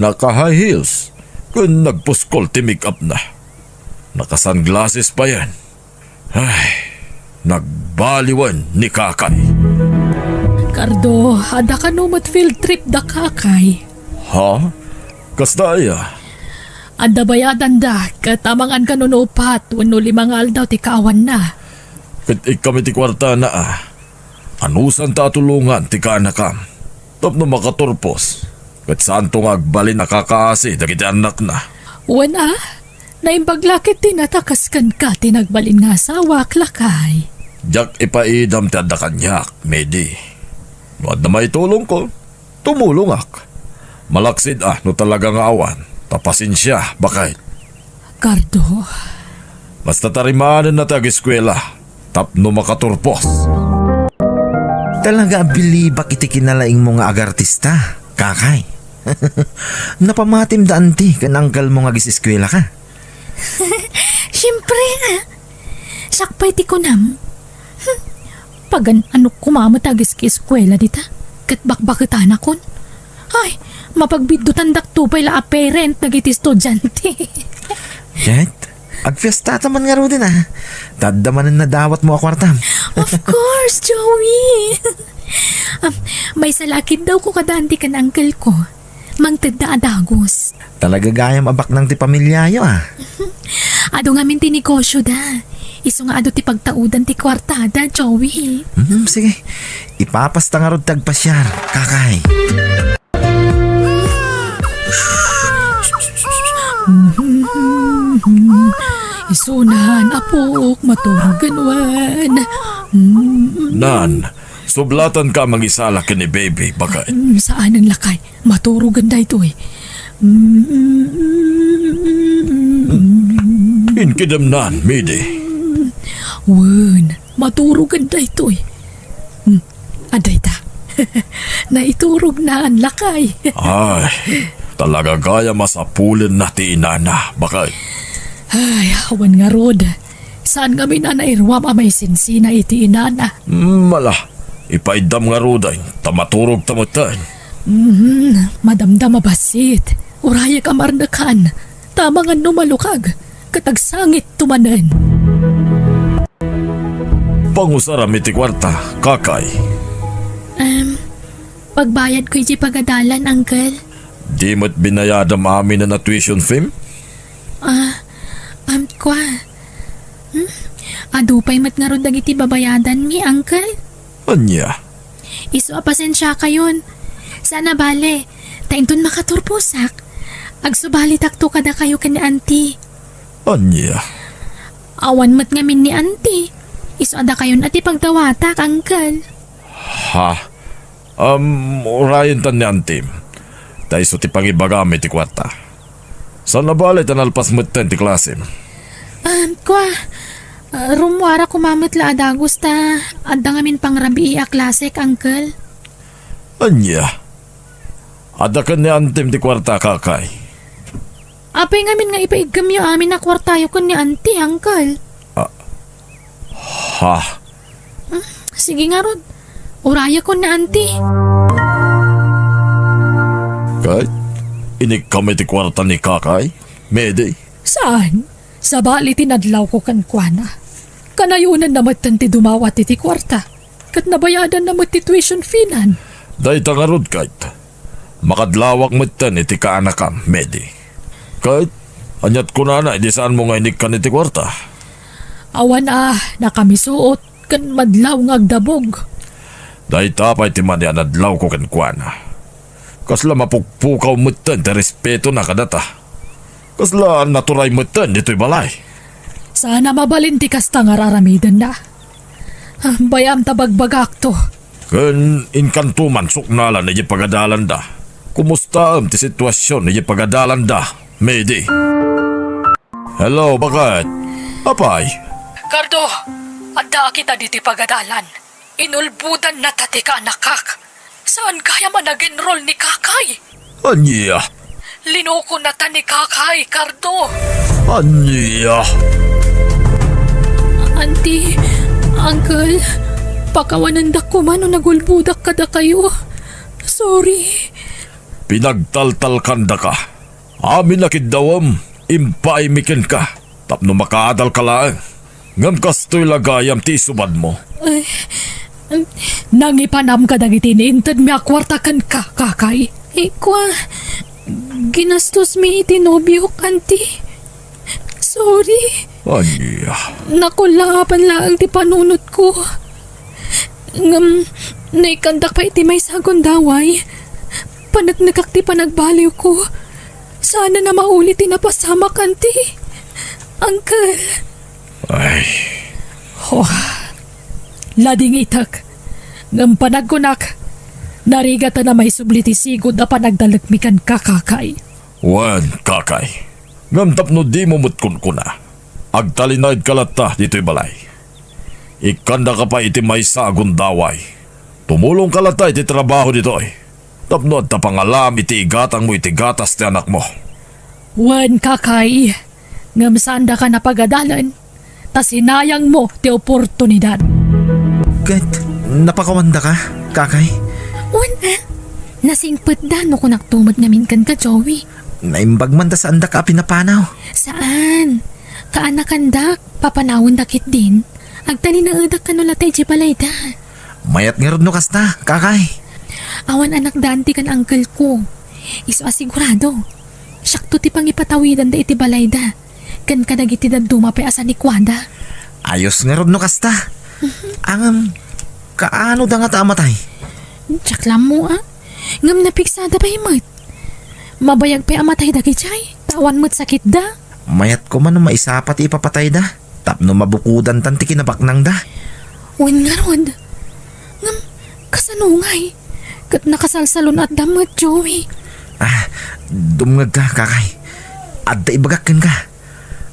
naka-high heels, ken nagpuskol ti make-upna. Naka-sunglasses payen. Ay, nagbaliwen ni kakay. Cardo, adda kano met field trip da kakay. Ha? Kasta aya? Adda bayadanda, ket amangan kano no upat wenno lima nga aldaw ti kaawanna. Ket ikkam iti kuartana a. Anusanta a tulongan ti kaanakam tapno makaturpos, ket saanto nga agbalin a kakaasi dagiti annakna. Wen a, naimbag la ket ti natakes kenka ti nagbalin nga asawak, lakay. Diak ipaidam ti adda kaniak, Medi. No adda maitulongko, tumulongak. Malaksid a no talaga nga awan, ta pasensia, baket. Cardo. Basta tarimanen na ti ageskuela tapno makaturpos. Talaga a bilibak iti kinalaingmo nga agartista, kakay. Napamatim da anti ken angkelmo nga agiseskuelaka? Siempre, ah. Siak pay ti kunam. Hmm. Pagan-anok koma met agiseskuela dita, ket bakbaketanakon. Ay, mapagbiddutandak to pay la a parent dagiti estudiante. Ket, agfiestata man ngaruden a. Ta adda manen nadawatmo a kuartam. Of course, Joey. Am, maysa la a kiddawko kada anti ken uncle ko. Mangtedda a dagus. Talaga gayam a baknang ti pamiliayo a. Adu ngamin ti negosyo da. Isu nga adu ti pagtaudan ti kuartada, Joey. Hmm, sige. Ipapasta ngarud ti agpasiar, kakay. Isunan, apok, maturogen wen. Nan, sublatanka a mangisala ken ni baby, baket. Mm, saanen lakay. Maturogen daytoy. Mm. Inkidem nan, Midi. Wen, maturogen daytoy. Mm. Adda ita. Naiturognan, lakay. Ay, talaga gayam a sapulenna ti inana, baket. Ay, awan ngarud. Saan ngamin a nairuam a maisinsina iti inana? Mm, ala, ipaiddam ngaruden, ta maturogta metten. Mhm, madamdam a bassit. Urayek a marnekan. Ta amangan no malukag, ket agsangitto manen. Pangusaram iti kuarta, kakay. Em, pagbayadko iti pagadalan, uncle. Di met binayadam aminen a tuition fee? Ah, em, kua. Hmm? Adu pay met ngarud dagiti babayadanmi, uncle. Ania? Isu a pasensiakayon. Saan a bale, ta inton makaturposak, agsubalitakto kadakayo ken ni auntie. Ania? Awan met ngamin ni auntie. Isu a dakayon a ti pagdawatak, uncle. Ha? Um, urayentan ni auntie. Ta isu ti pangibagam iti kuarta. Saan a bale ta nalpas metten ti klasem. Ah, kua, ah, rummuara koma met la a dagus ta adda ngamin pangrabii a klasek, uncle. Ania? Adda ken ni auntie ti kuarta, kakay. Apay ngamin nga ipaiggemyo amin a kuartayo ken ni auntie, uncle? Ah, ha? Hmm, sige ngarud. Urayakon ni auntie. Ket, inikkam iti kuarta ni kakay, Medi? Saan? Sabali ti nadlawko kenkuana. Kanayonanna metten ti dumawat iti kuarta. Ket nabayadanna met ti tuition fee-nan. Dayta ngarud, ket makadlawak metten iti kaanakam, Medi. Ket, aniat kunana idi saanmo nga inikkan iti kuarta? Awan a, nakamisuot ken madlaw nga agdabog. Dayta pay ti mani a nadlawko kenkuana. Kasla mapukpukaw metten ti respetona kadata. Kasla naturay metten ditoy balay. Saan a mabalin ti kasta nga araramidenna. Ah, bay-am ta bagbagakto. Ken inkanto man suknalan idiay pagadalanda. Kumustaem ti situasion idiay pagadalanda, Medi? Hello, baket? Apay? Cardo, addaak ita ditoy pagadalan. Inulbodannata ti kaanakak. Saan gayam a nag-enroll ni kakay? Ania? Linokonnata ni kakay, Cardo. Ania? Auntie, uncle, pakawanendak koma no nagulbodak kadakayo. Sorry. Pinagtaltalkandaka. Amin a kiddawem, impaaymi kenka tapno makaadalka laeng. Ngem kastoy la gayam ti isubadmo. Ay, nangipanam kadagiti inintedmi a kuarta kenka, kakay. Ikua, ginastosmi iti nobiok, auntie. Sorry. Ania? Nakullaapan laeng ti panunotko. Ngem, naikkandak pay iti maysa a gundaway. Paneknekak ti panagbaliwko. Saan a mauli ti napasamak, auntie. Uncle. Ay. Oh, ladingitek. Ngem panagkunak, narigat a maisubli ti sigud a panagtalekmi kenka, kakay. Wen, kakay. Ngem tapno dimo met kunkuna, agtalinaedka latta ditoy balay. Ikkandaka pay iti maysa a gundaway. Tumulongka latta iti trabaho ditoy. Tapno adda pangalaam iti igatangmo iti gatas ti anakmo. Wen, kakay, ngem saandaka a pagadalen, ta sinayangmo ti oportunidad. Ket napakawandaka, kakay? Wen, a, nasingpetda no kunakto met ngamin kenka, Joey. Naimbag man ta saandak a pinapanaw. Saan? Kaanakandak, papanawenda ketdin. Agtalinaedak kano latta idiay balayda. Mayat ngarud no kasta, kakay. Awan anakda, auntie ken uncle ko. Isu a sigurado. Siakto ti pangipatawidanda iti balayda. Ken kadagiti dadduma pay a sanikuada. Ayos ngarud no kasta. Mhm. Ngem, kaano da ngata a matay? Diak la ammo, a. Ngem napigsada pay met. Mabayag pay a matay dagidiay, ta awan met sakitda. Mayat koma no maisapa ti ipapatayda, tapno mabukodantan ti kinabaknangda. Wen ngarud. Ngem, kasano ngay? Ket nakasalsalun-atda met, Joey. Ah, dumngegka, kakay. Adda ibagak kenka.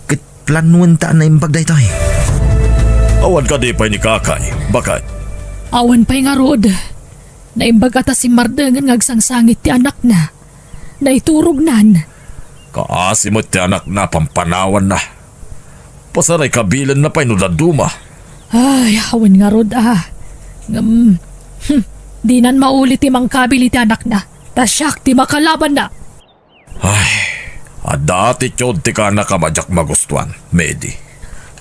Ket planoenta a naimbag daytoy. Awan kadi pay ni kakay, baket? Awan pay ngarud. Naimbag a ta simmardengen nga agsangsangit ti anakna. Naiturognan. Kaasi met ti anakna a pampanawanna. Pasarakabilenna pay no dadduma. Ay, awan ngarud, a. Ngem, hmm, dinan mauli ti mangkabil iti anakna. Ta siak ti makalabanna. Ay, Adda attitude ti kanak a diak magustuan, Medi.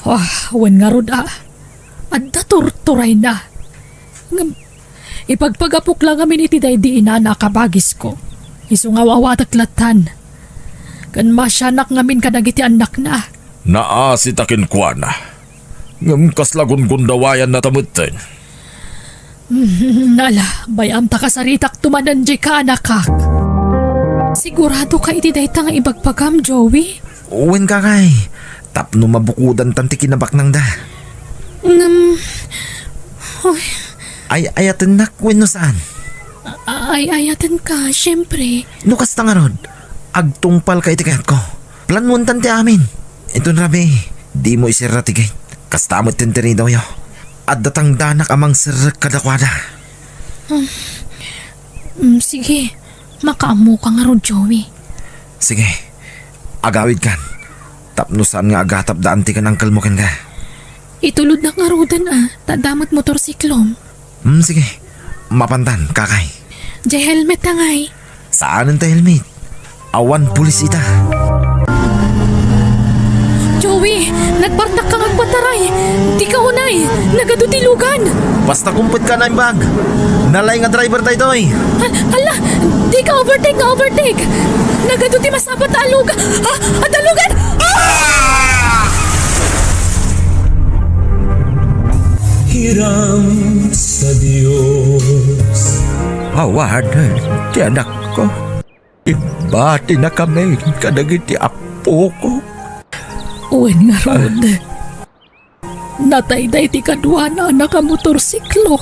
Ah, wen ngarud a. Adda turturayna. Ngem, ipagpagapok la ngamin iti daydi inana a kabagisko. Isu nga aw-awatek lattan. Ken masianak ngamin kadagiti annakna. Naasita kenkuana. Ngem kasla gunggundawayannata metten. Mm, ala, bay-am ta kasaritakto manen diay kaanakak. Siguradoka iti dayta nga ibagbagam, Joey? Wen, kakay. Tapno mabukodantan ti kinabaknangda. Ngem, oy. Ay-ayatennak wenno saan? A-, ay-ayatenka, siempre. No kasta ngarud, agtungpalka iti kayatko. Planuentan ti amin. Inton rabii, dimo iserra ti gate. Kasta met ti interidoyo. Adda tangdanak a mangserrek kadakuada. Hmm. Mm, sige. Makaammoka ngarud, Joey. Sige. Agawidkan. Tapno saan nga agatapdaan ti kan-angkelmo kenka. Itulodnak ngaruden a, ta adda met motorsiklom. Hmm, sige. Mapantan, kakay. Diay helmet ta ngay. Saanen ta helmet? Awan pulis ita. Joey, nagbartakka nga agpataray. Dika unay, nagadu ti lugan. Basta kumpetka a naimbag. Nalaing a driver daytoy. A-, ala, dika overtake nga overtake. Nagadu ti masabat a lugan. Ah, adda lugan. Ah! Hiram sa Dios. Awanen ti anakko. Ibatinakami kadagiti appoko. Wen ngarud, natayda iti kaduana a nakamotorsiklo.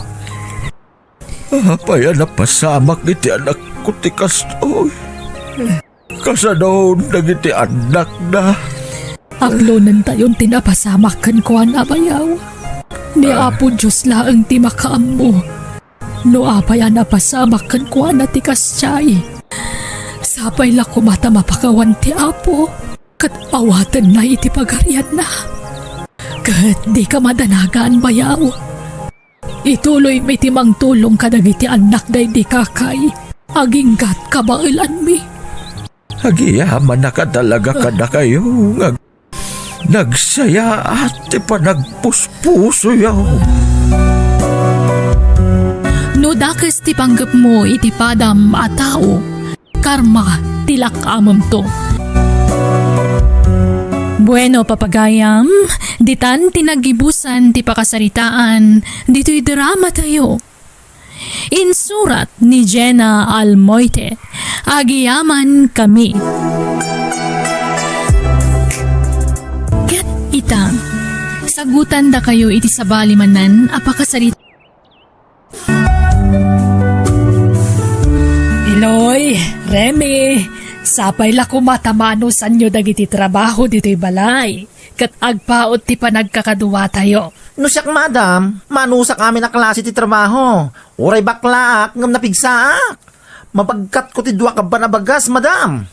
Apay a napasamak iti anakko ti kastoy? Kasano dagiti annakna? Aklonentayon ti napasamak kenkuana, bayaw. Ni Apo Dios laeng ti makaammo no apay a napasamak kenkuana ti kasdiay. Sapay la koma ta mapakawan ti Apo ket awatenna iti pagarianna. Ket dika madanagan, bayaw. Ituloymi ti mangtulong kadagiti annak daydi kakay, aginggat kabaelanmi. Agyamanak a talaga kadakayo nga nagsayaat ti panagpuspusoyo. No dakes ti panggepmo iti padam a tao, karma ti lak-amemto. Bueno, papagayam, ditan ti naggibusan ti pakasaritaan ditoy dramatayo. Insurat ni Jenna Almoite. Agyamankami. Ket ita, sagutandakayo iti sabali manen a pakasarita. Iloy, Remy, sapay la koma ta manusanyo dagiti trabaho ditoy balay, ket agpaut ti panagkakaduatayo. No siak, madam, manusak amin a klase ti trabaho. Uray baklaak ngem napigsaak. Mabagkatko ti dua kabban a bagas, madam.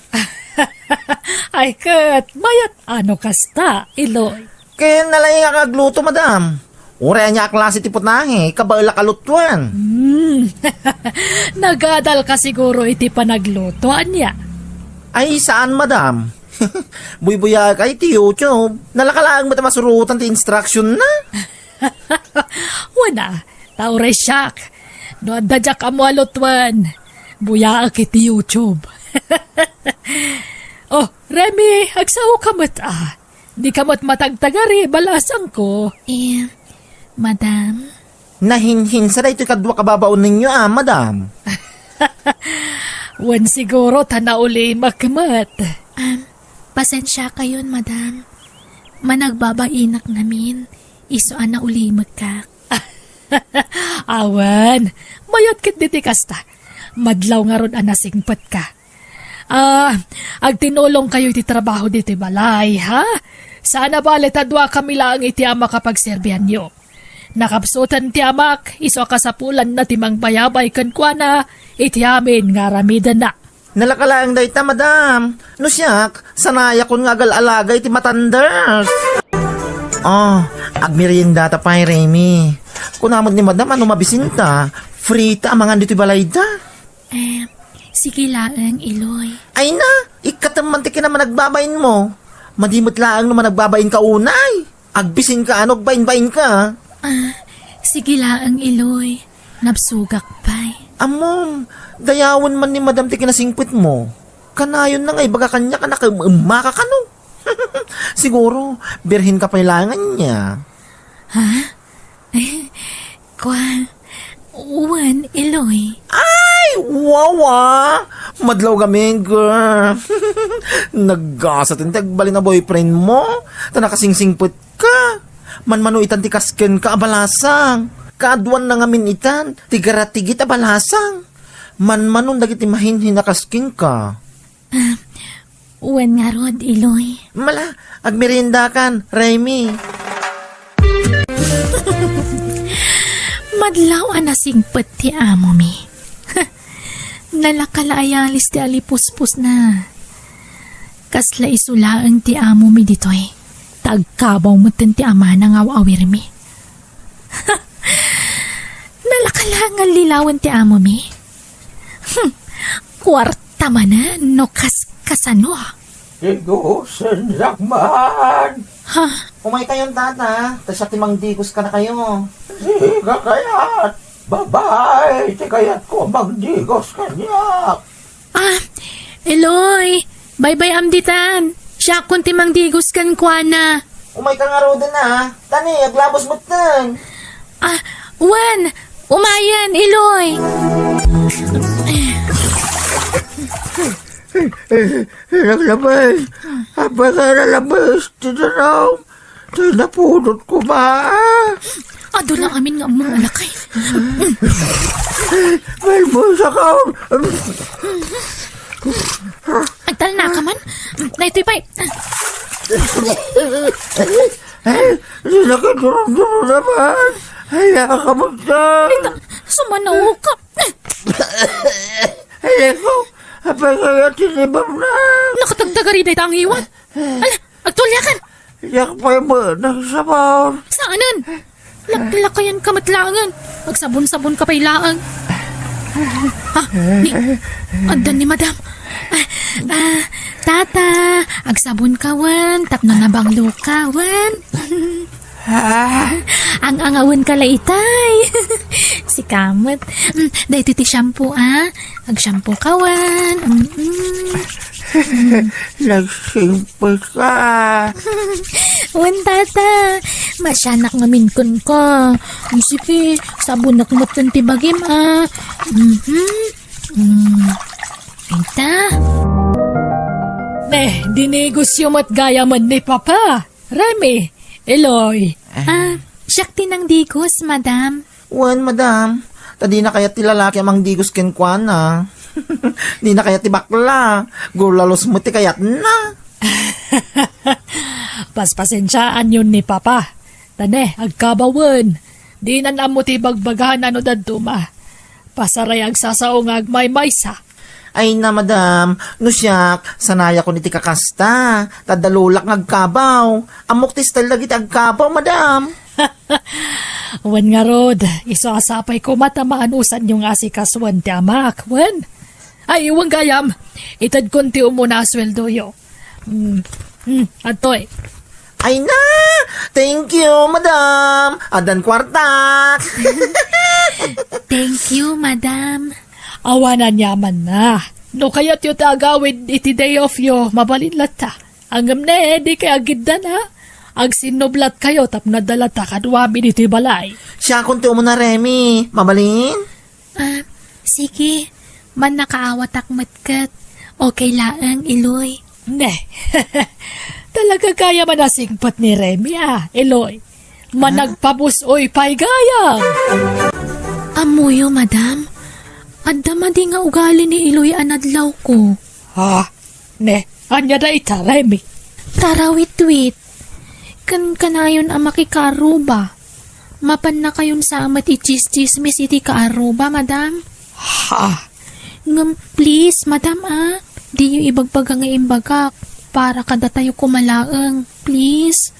Ay ket, mayat a no kasta, Iloy. Ken nalaingak nga agluto, madam. Uray ania a klase ti putahe, kabaelak a lutoen. Hmm. Nagadalka siguro iti panagluto, ania? Ay, saan, madam. Buybuyaek iti YouTube. Nalaka laeng met a masurotan ti instructionna. Wen a, ta uray siak. No adda diak ammo a lutoen, buyaek iti YouTube. Oh, Remy, agsaoka met a. Dika met matagtagari, balasangko. Eh, madam? Nahinhinsa daytoy kadua kababaonenyo a, madam. Wen siguro ta naulimek met. Um, pasensiakayon, madam. Managbabainak ngamin, isu a naulimekak. Awan, mayat ketdi ti kasta. Madlaw ngarud a nasingpetka. Ah, agtinulongkayo iti trabaho ditoy balay, ha? Saan a bale ta duakami laeng iti ama kapagserbianyo. Nakapsuten ti amak, isu a kasapulanna ti mangbayabay kenkuana iti amin nga aramidenna. Nalaka laeng dayta, madam. No siak, sanayakon nga agal-alaga iti matanders. Oh, agmeriendata pay, Remy. Kuna met ni madam a no mabisinta, free ta a mangan ditoy balayda. Eh, Sige laeng, Iloy. Ay na, ikkatem man ti kinamanagbabainmo. Madi met laeng no managbabainka unay. Agbisinka no agbainbainka. Ah, sige laeng, Iloy. Nabsogak pay. Ammom, dayawen man ni Madam ti kinasingpetmo. Kanayon na nga ibaga kaniak a nakaem-emmaka kano. Siguro, birhen ka pay laeng ania. Ha? Eh, kwa, wen, Iloy. Ay, wawa! Madlaw gamin, girl. Naggasat ti agbalin a boyfriend mo. Ta nakasingsingpet ka. Manmano itan ti kaskenka a balasang. Kaaduan na ngamin itan ti garatigit a balasang. Manmano dagiti mahinhin a kaskenka. Ah, wen ngarud, Iloy. Mala, agmeriendakan, Remy. Madlaw a nasingpet ti amomi. Nalaka la a yalis ti alipuspos na. Kasla isu laeng ti amomi ditoy. Ta agkabaw metten ti amana nga aw-awirmi. Nalaka la nga lilawen ti amomi. Hmm, kuarta manen no kas-, kasano? Igo, sendak man. Ha? Umay kayon, tata. Ta siak ti mangdigos kadakayo. Sika kayat. Babae, ti kayatko a mangdigos kaniak. Ah, Eloy, baybay-am ditan. Siakon ti mangdigos kenkuana. Umay ka ngaruden, a. Tani, aglabos metten. Ah, wen, umayen, Eloy. Naglabas. Apay ka nalabas ti danum? Tay napudot koma. Adu la amin nga ammom a lakay. Malbos ako. Agtalna ka man? Daytoy pay. Ay, nakidurong-durong naman. Ay, nakakamagsa. Ay, ta-, sumanaw ka. Ay, ako. Apay kaya tinibam na? Nakatagtagari dayta nga iwan. Ala, agtuliakan. Yak pay mo nang sabon. Saanen? Laklakayan ka met laengen. Agsabon-sabon ka pay laeng. Ah, ni, addan ni Madam. Ah, ah, tata, agsabon ka wen, tapno nabanglo ka wen. Ah. Ang-angawen ka la itay. Sika met. Mm, daytoy ti shampoo, a. Agshampoo ka wen. Mm-mm. Nagsimpis ka. Wen, tata. Masianak ngamin kenka. Mm, sige, sabonak metten ti bagim, a. Mhm. Mm. Ita. Ne, dinigosyo met gayamen ni Papa. Remy, Eloy. Ah, siak ti nangdigos, Madam. Wen, Madam. Ta dina kayat ti lalaki a mangdigos kenkuana. Dina kayat ti bakla. Gulalos met ti kayatna. Paspasensiaanyon ni Papa. Ta ne, agkabawen. Dinan ammo ti bagbagahan a no dadduma. Pasaray agsasao nga agmaymaysa. Ay na, Madam, no siak, sanayakon iti kakasta. Ta adda lolak nga agkabaw. Ammok ti style dagiti agkabaw, Madam. Wen ngarud, isu a sapay koma ta maanusanyo nga asikasuen ti amak, wen? Ay, wen gayam, itedkon ti umuna a sueldoyo. Mm, mm, adtoy. Ay na! Thank you, Madam! Addan kuartak! Thank you, Madam. Awan aniaman na. No kayatyo ti agawid iti day off yo, mabalin latta. Ngem ne, dikay agiddan, a. Agsinnublatkayo tapno adda latta kaduami ditoy balay. Siakon ti umuna, Remy. Mabalin? Ah, sige. Mannakaawatak met ket. Okay laeng, Iloy. Ne. Talaga gayam a nasingpet ni Remy, a, Iloy. Managpabus-oy pay gayam. Ammoyo, Madam. Adda madi nga ugali ni Iloy a nadlawko. Ha? Ne, ania dayta, Remy? Tarawitwit. Ken kanayon a makikaarruba. Mapannakayon sa met itsistsismis iti kaarruba, Madam. Ha? Ngem please, Madam, a, diyo ibagbaga nga imbagak para kadatayo koma laeng. Please.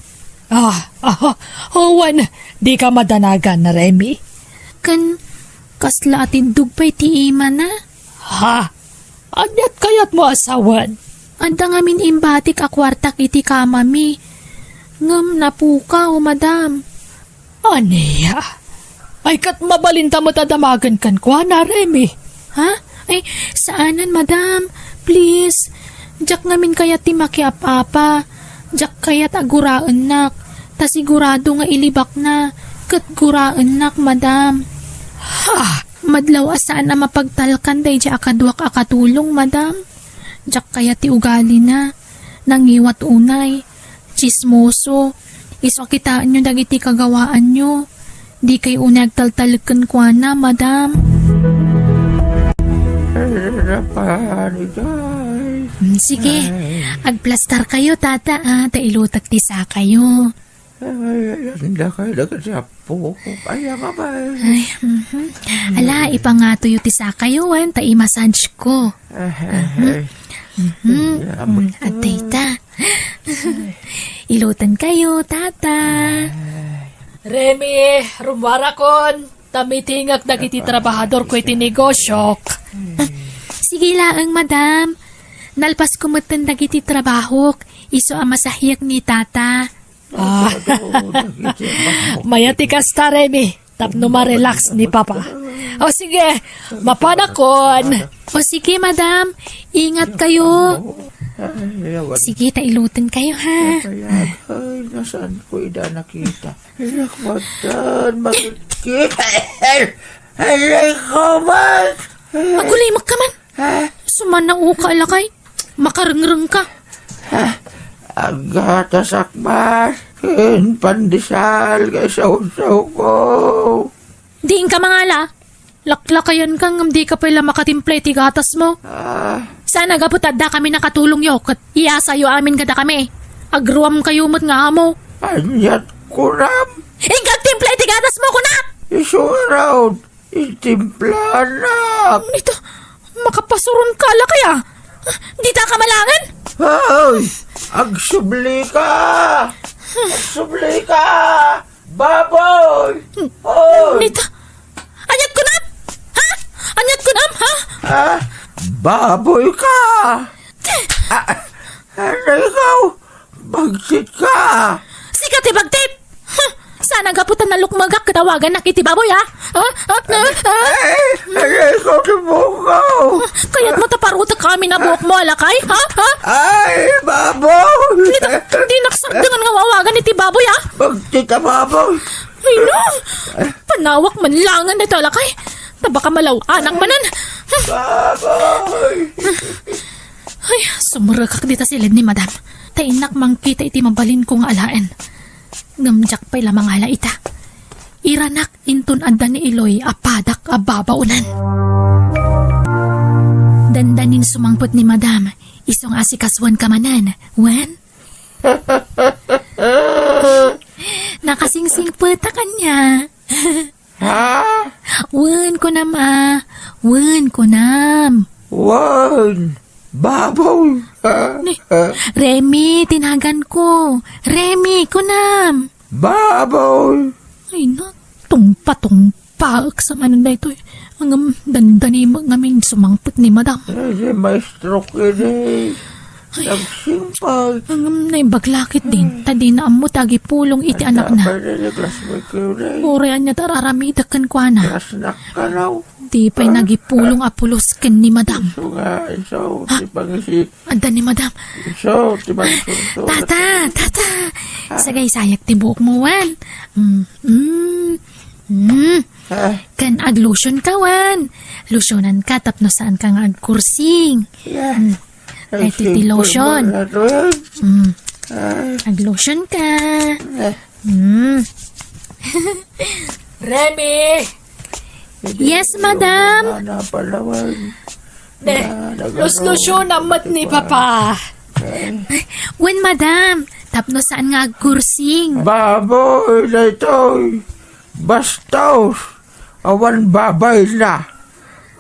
Ah, ah, wen, dika madanagan, Remy. Ken kasla a tindog pay ti imana? Ha? Ania't kayatmo a sawen? Adda ngamin imbatik a kuartak iti kamami. Ngem napukaw, madam. Ania? Ay, ket mabalinta met a damagen kenkuana, Remy. Ha? Ay, saanen, madam. Please. Diak ngamin kayat ti makiap-apa. Diak kayat a guraennak. Ta sigurado nga ilibakna. Ket guraennak, madam. Ha? Madlaw a saan a mapagtalkan daydi a kaduak a katulong, madam. Diak kayat ti ugalina. Nangiwat unay. Tsismoso. Isu a kitaenyo dagiti kagawaanyo. Dikay unay agtaltalek kenkuana, madam. Rapanigay. Mm, sige. Ay. Agplastarkayo, tata, ah. Ta ilutek ti sakayo. Ay, ay, ay, dakay, dakay, siya po. Ay, ang abay. Ay, mhm. Ala, ipangatoyo ti sakayo, wen, ta i-massage ko. Ay, ay, ay. Mhm. Ay, Mm, adda ita. Ilutenkayo, tata. Remy, rummuarakon. Ta mitingek dagiti trabahadorko iti negosyok. Sige laeng, madam. Nalpasko metten dagiti trabahok. Isu a masahiek ni tata. Ah. Mayat ti kasta, Remy. Tapno ma-relax ni Papa. O sige, mapanakon. O sige, madam. Ingat kayo. Sige, ta ilutenkayo, ha? Ay, nasaan ko ida nakita? Ay, naku, madam, magkita. Aray ko, man. Agulimek ka man. Ha? Sumanao ka, lakay. Makarengreng ka. Ha? Aggatasak man. Ken pandesal nga isawsaw ko. Diin ka mangala. Laklakayan ka ngem di ka pay la makatimpla iti gatas mo. Ah. Saan a gapu ta adda kami nakatulong yo, ket iyasayo amin kada kami. Agruam kayo met nga amo. Aniat kunam? Inka agtimpla iti gatas mo, kuna! Isu ngarud, intimplanak. Ito, makapasuron ka, lakay, ah. Dita ka malangen? Hoy! Agsubli ka! Agsubli ka! Baboy! Hoy! Nita, aniat kunam? Ha? Aniat kunam, ha? Ha? Baboy ka! Ah, ano ikaw? Bagtit ka! Sika ti bagtit! Huh! Saan a gapu ta nalukmegak ket awagannak iti baboy, ha? Ha? Ha? Ha? Ha? Ay, aray ko, ti buok ko! Kayatmo ta parutek amin a buokmo, lakay? Ha? Ha? Ay, baboy! Nita, dinak sardengan nga awagan iti baboy, ha? Bagtit a baboy! Ay, no! Panawak man langen daytoy, lakay. Ta baka malaw-anak manen. Baboy! Ay, sumrekak dita siled ni Madam. Ta innak mangkita iti mabalinko nga alaen. Ngem diak pay la mangala ita. Iranak inton adda ni Eloy a padak a babaonan. Dandanin sumangpet ni Madam, isu nga asikasuan ka manen, wen? Nakasingsingpet a kaniak. Ha? Wen, kunam a. Wen, kunam. Wen. Baboy. Ha? Ni, ha? Remy, tinagan ko. Remy, kunam. Baboy. Ay, na, tungpa-tungpaek sa manen daytoy. Ngem dandani met ngamin sumangpet ni Madam. Ay, di maestro kini. Ay. Nagsimpag. Ngem naimbag la ketdin, ta dina ammo ti agipulong iti anakna. Uray ania ti ar-aramidek kenkuana. Di pay nagipulong a pulos ken ni Madam. Isu nga, isu, ti pangisi. Adda ni Madam. Isu, ti pangisursuro. Tata, tata. Sagaysayak ti buokmo, wen. Mm, mm, mm. Ken aglotion ka, wen. Lotionan ka tapno saan ka nga agkursing. Mm. Ay, ti, ti lotion. Mm. Aglotion ka. Mm. Remy! Yes, madam. Ne, luslusyonam met ni Papa. Wen, madam. Tapno saan nga agkursing. Baboy daytoy. Bastos. Awan babayna.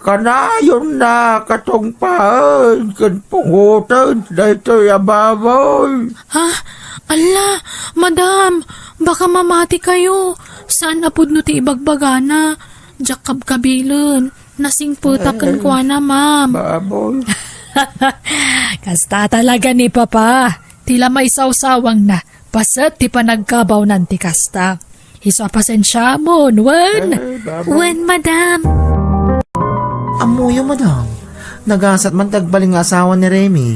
Kanayonna katungpaen ken pungoten daytoy a baboy. Ha? Alla, madam, baka mamati kayo. Saan a pudno ti ibagbagana? Diak kabkabilen. Nasingpetak kenkuana, ma'am. Baboy. Kasta talaga ni Papa. Ti la maisawsawangna, paset ti panagkabawnan ti kasta. Isu a pasensiamon, wen? Eh, baba. Wen, madam. Ammoyo, madam. Nagasat man ti agbalin nga asawa ni Remy.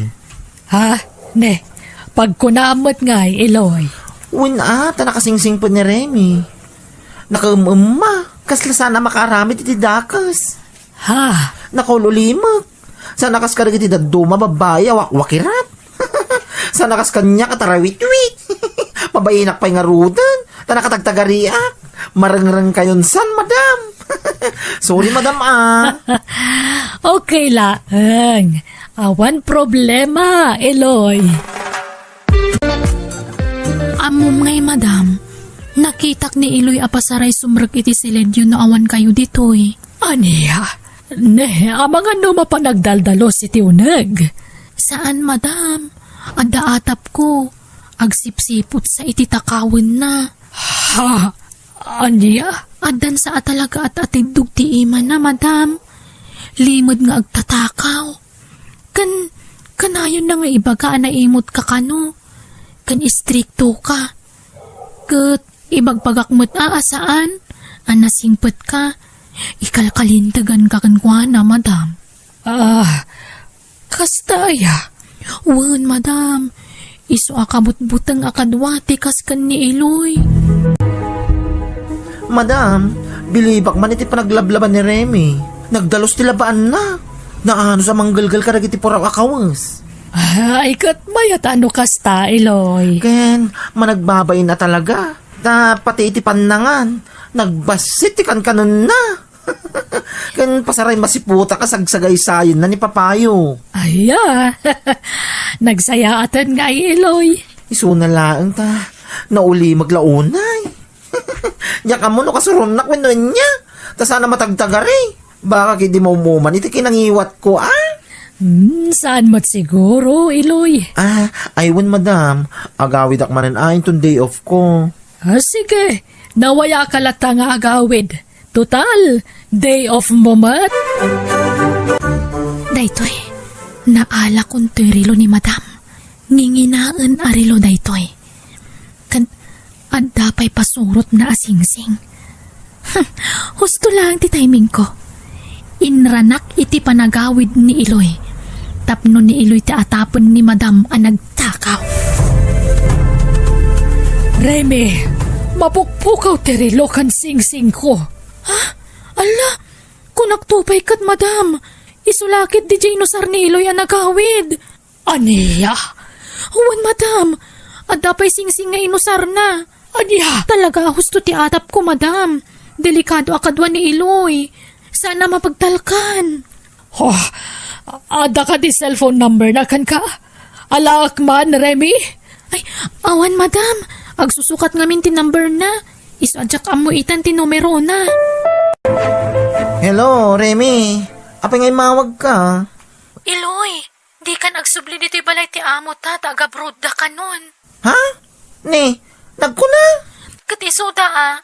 Ha? Ne, pagkunaam met ngay, Eloy. Wen a, ta nakasingsingpet ni Remy. Nakaem-emma, kasla saan a makaaramid iti dakes. Ha? Nakaul-ulimek. Saan a kas kadagiti dadduma babbai a wakwakirat. Saan a kas kaniak a tarawitwit. Mabainak pay ngaruden. Ta nakatagtagariak. Marengreng kayon san, madam. Sorry, madam, ah. Okay laeng. Awan problema, Eloy. Ammom ngay, madam, nakitak ni Eloy a pasaray sumrek iti siledyo no awan kayo ditoy. Ania? Ne, amangan no mapan agdaldalos iti uneg? Saan, madam. Adda atapko. Agsipsiputsa iti takawenna. Ha? Ania? Addansa a talaga at atiddog ti imana, madam. Limed nga agtatakaw. Ken, kanayonna nga ibaga a naimut ka kano. Ken istrikto ka. Ket ibagbagak met a, a saan a nasingpet ka. Ikalkalintegan ka kenkuana, madam. Ah, kasta aya? Wen, madam. Isu a kabutbuteng a kadua ti kas ken ni Eloy. Madam, bilibak man iti panaglablaban ni Remy. Nagdalus ti labaanna. Naanus a manggelgel kadagiti puraw a kawes. Ay, ket mayat a no kasta, Eloy. Ken, managbabain a talaga. Ta pati iti pannangan, nagbassit ti kankanenna. Ken pasaray masiputak a sagsagaysayenna ni Papayo. Aya, nagsayaaten ngay, Eloy. Isuna laeng ta, naulimek la unay. Diak ammo no kasuronnak wenno ania. Ta saan a matagtagari. Baka ketdi maum-uman iti kinangiwatko, a? Hmm, saan met siguro, Eloy? Ah, ay wen, madam. Agawidak manen a inton day off ko. Ah, sige. Nawaya ka latta nga agawid. Total, day off mo met. Daytoy, naalakon toy relo ni madam. Nginginaen a relo daytoy. Ken adda pay pasurotna a singsing. Hmm, husto laeng ti timingko. Inranak iti panagawid ni Eloy. Tapno ni Eloy ti atapen ni madam a nagtakaw. Remy, mapukpukaw ti relo ken singsingko. Ha? Ala, kunakto pay ket, madam. Isu la ketdi diay inusar ni Eloy a nagawid. Ania? Wen, madam. Adda pay singsing nga inusarna. Ania? Talaga a husto ti atapko, madam. Delikado a kadua ni Eloy. Saan a mapagtalkan. Oh, adda kadi cellphone number na kenka? Alaak man, Remy? Ay, awan, madam. Agsusukat ngamin ti number na. Isu a diak ammo itan ti numerona. Hello, Remy. Apay nga immawag ka? Eloy, dikan agsubli ditoy balay ti amo ta, ta agabroad da kanon. Ha? Ni, nagkuna? Ket isuda a,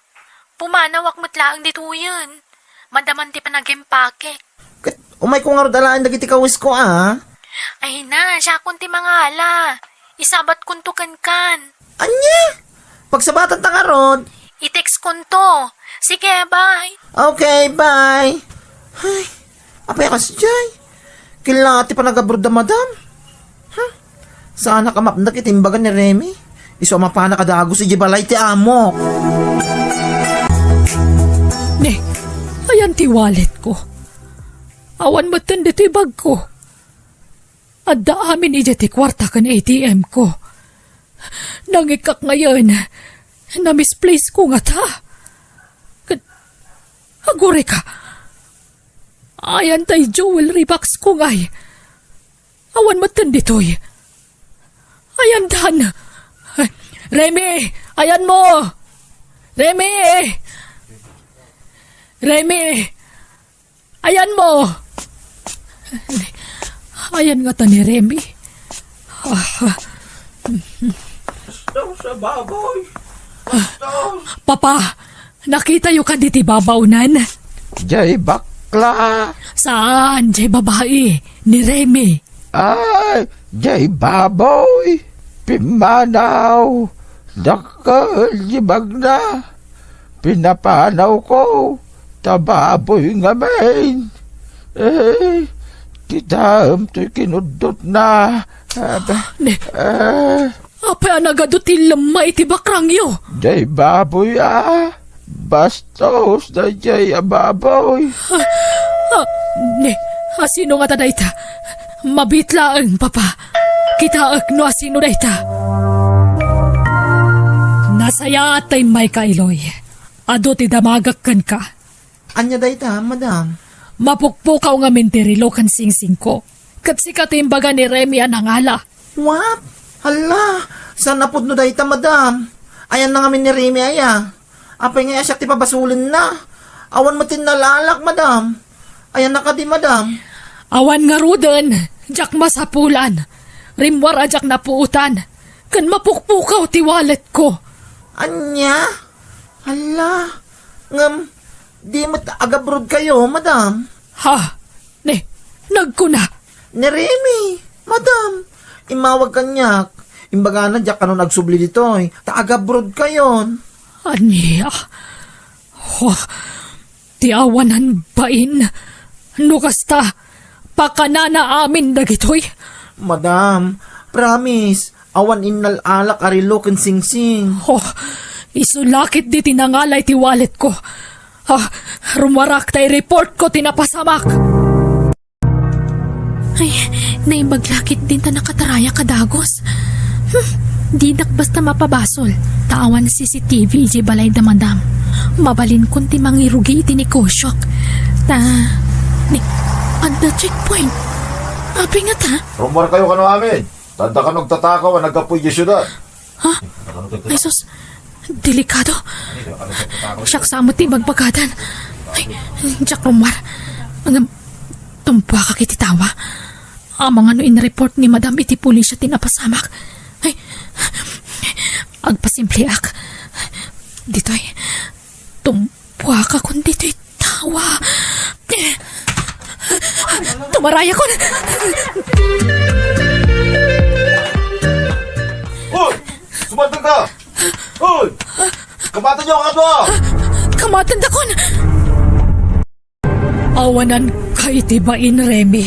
pumanawak met laeng ditoyen. Madaman ti panagempakek. Ket umayko ngarud alaen dagiti kawisko a. Ay na, siakon ti mangala. Isabatkonto kenkan. Ania? Pagsabatanta ngarud? I-text konto. Sige, bye. Okay, bye. Ay, apay a kasdiay? Killa ti panagabroad da madam? Huh? Saanak a mapnek iti imbaga ni Remy? Isu a mapanak a dagus iti balay ti amok. Ne, ayan ti wallet ko. Awan metten ditoy bag ko. Adda amin idiay ti kuarta ken A T M ko. Nangikkak ngayen, na-misplace ko ngata. Ket, agurayka. Ayan tay jewelry box ko ngay. Awan metten ditoy. Ayandan. Remy, ayanmo. Remy! Remy! Ayanmo! Ayan ngata ni Remy. Ah. Bastos a baboy! Bastos! Papa, nakitayo kadi ti babawnan? Jay bakla! Saan, jay babai, ni Remy. Ay, jay baboy, pimmanaw, dakkel ti bagna, pinapanawko, ta baboy ngamin. Eh, kitaem toy kinuddotna. Ah, ba-, Ne, eh. Apay a nagadu ti lemma iti bakrangyo? Jay baboy a. Bastos dayjay a baboy. Ah, ah, ne, asino ngata dayta? Mabiit laeng, Papa. Kitaek no asino dayta. Nasayaat ta immayka, Eloy. Adu ti damagek kenka. Ania dayta, madam? Mapukpukaw ngamin ti relo ken singsingko. Ket sika ti imbaga ni Remy a nangala. What? Hala, saan a pudno dayta, madam? Ayanna ngamin ni Remy aya? Apay ngay a siak ti pabasolenna? Awan met ti innal-alak, madam. Ayanna kadi, madam? Awan ngaruden, diak masapulan. Rimmuar a diak napuotan. Ken mapukpukaw ti walletko. Ania? Hala, ngem, di met agabrodkayo, madam? Ha? Ne, nagkuna? Ni Remy, madam. Immawag kaniak. Imbagana diak kanon agsubli ditoy, ta agabrodkayon. Ania? Ho, ti awanan bain. No kasta, pakanana amin dagitoy. Madam, promise, awan innal-alak a relo ken singsing. Oh, isu laketdi ti nangala iti walletko. Ah, rummuarak ta i-reportko ti napasamak. Ay, naimbag laketdin ta nakatarayak a dagus. Hmm, dinak basta mapabasol, ta awan C C T V idiay balayda, madam. Mabalinkon ti mangirugi iti negosiok. Ta, ni, adda checkpoint. Apay ngata? Rummuarkayo kano amin. Ta adda kano agtatakaw a naggapu idiay siudad. Ha? Ay, sus. Delikado. Siak sa met ti ibagbagadan. Ay, diak rummuar. Ngem, tumpuakak iti tawa. Amangan no in-report ni Madam iti pulisya ti napasamak. Ay, agpasimpliak. Ditoy, tumpuakakon ditoy tawa. Tumarayakon. Hoy! Sumaldengka! Hoy! Kamatenyo a kadua! Kamatendakon! Awananka iti bain, Remy.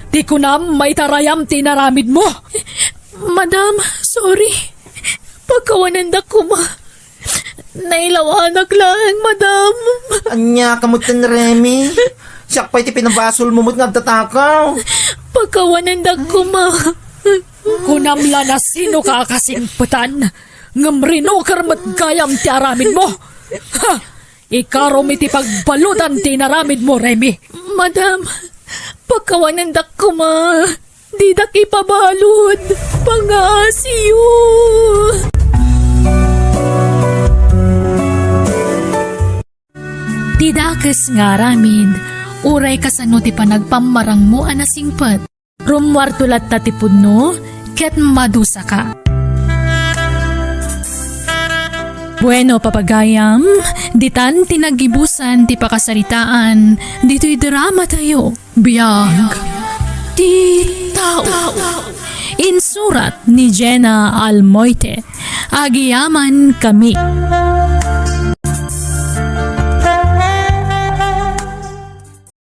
Ti kunam, maitarayam ti inaramidmo. Madam, sorry. Pakawanendak koma. Nailawanak laeng, madam. Ania ka met ken Remy? Siak pay ti pinabasolmo met nga agtatakaw. Pakawanendak koma. Kunam la no sinoka a kasingpetan, ngem rinoker met gayam ti aramidmo. Ha! Ikarom iti pagbaludan ti inaramidmo, Remy. Madam, pakawanendak koma. Didak ipabalud. Pangaasiyo. Ti dakes nga aramid, uray kasano ti panagpammarangmo a nasingpet. Rummuarto latta ti pudno ket madusaka. Bueno, papagayam, ditan ti naggibusan ti pakasaritaan ditoy dramatayo. Biag ti tao. Insurat ni Jenna Almoite. Agyamankami.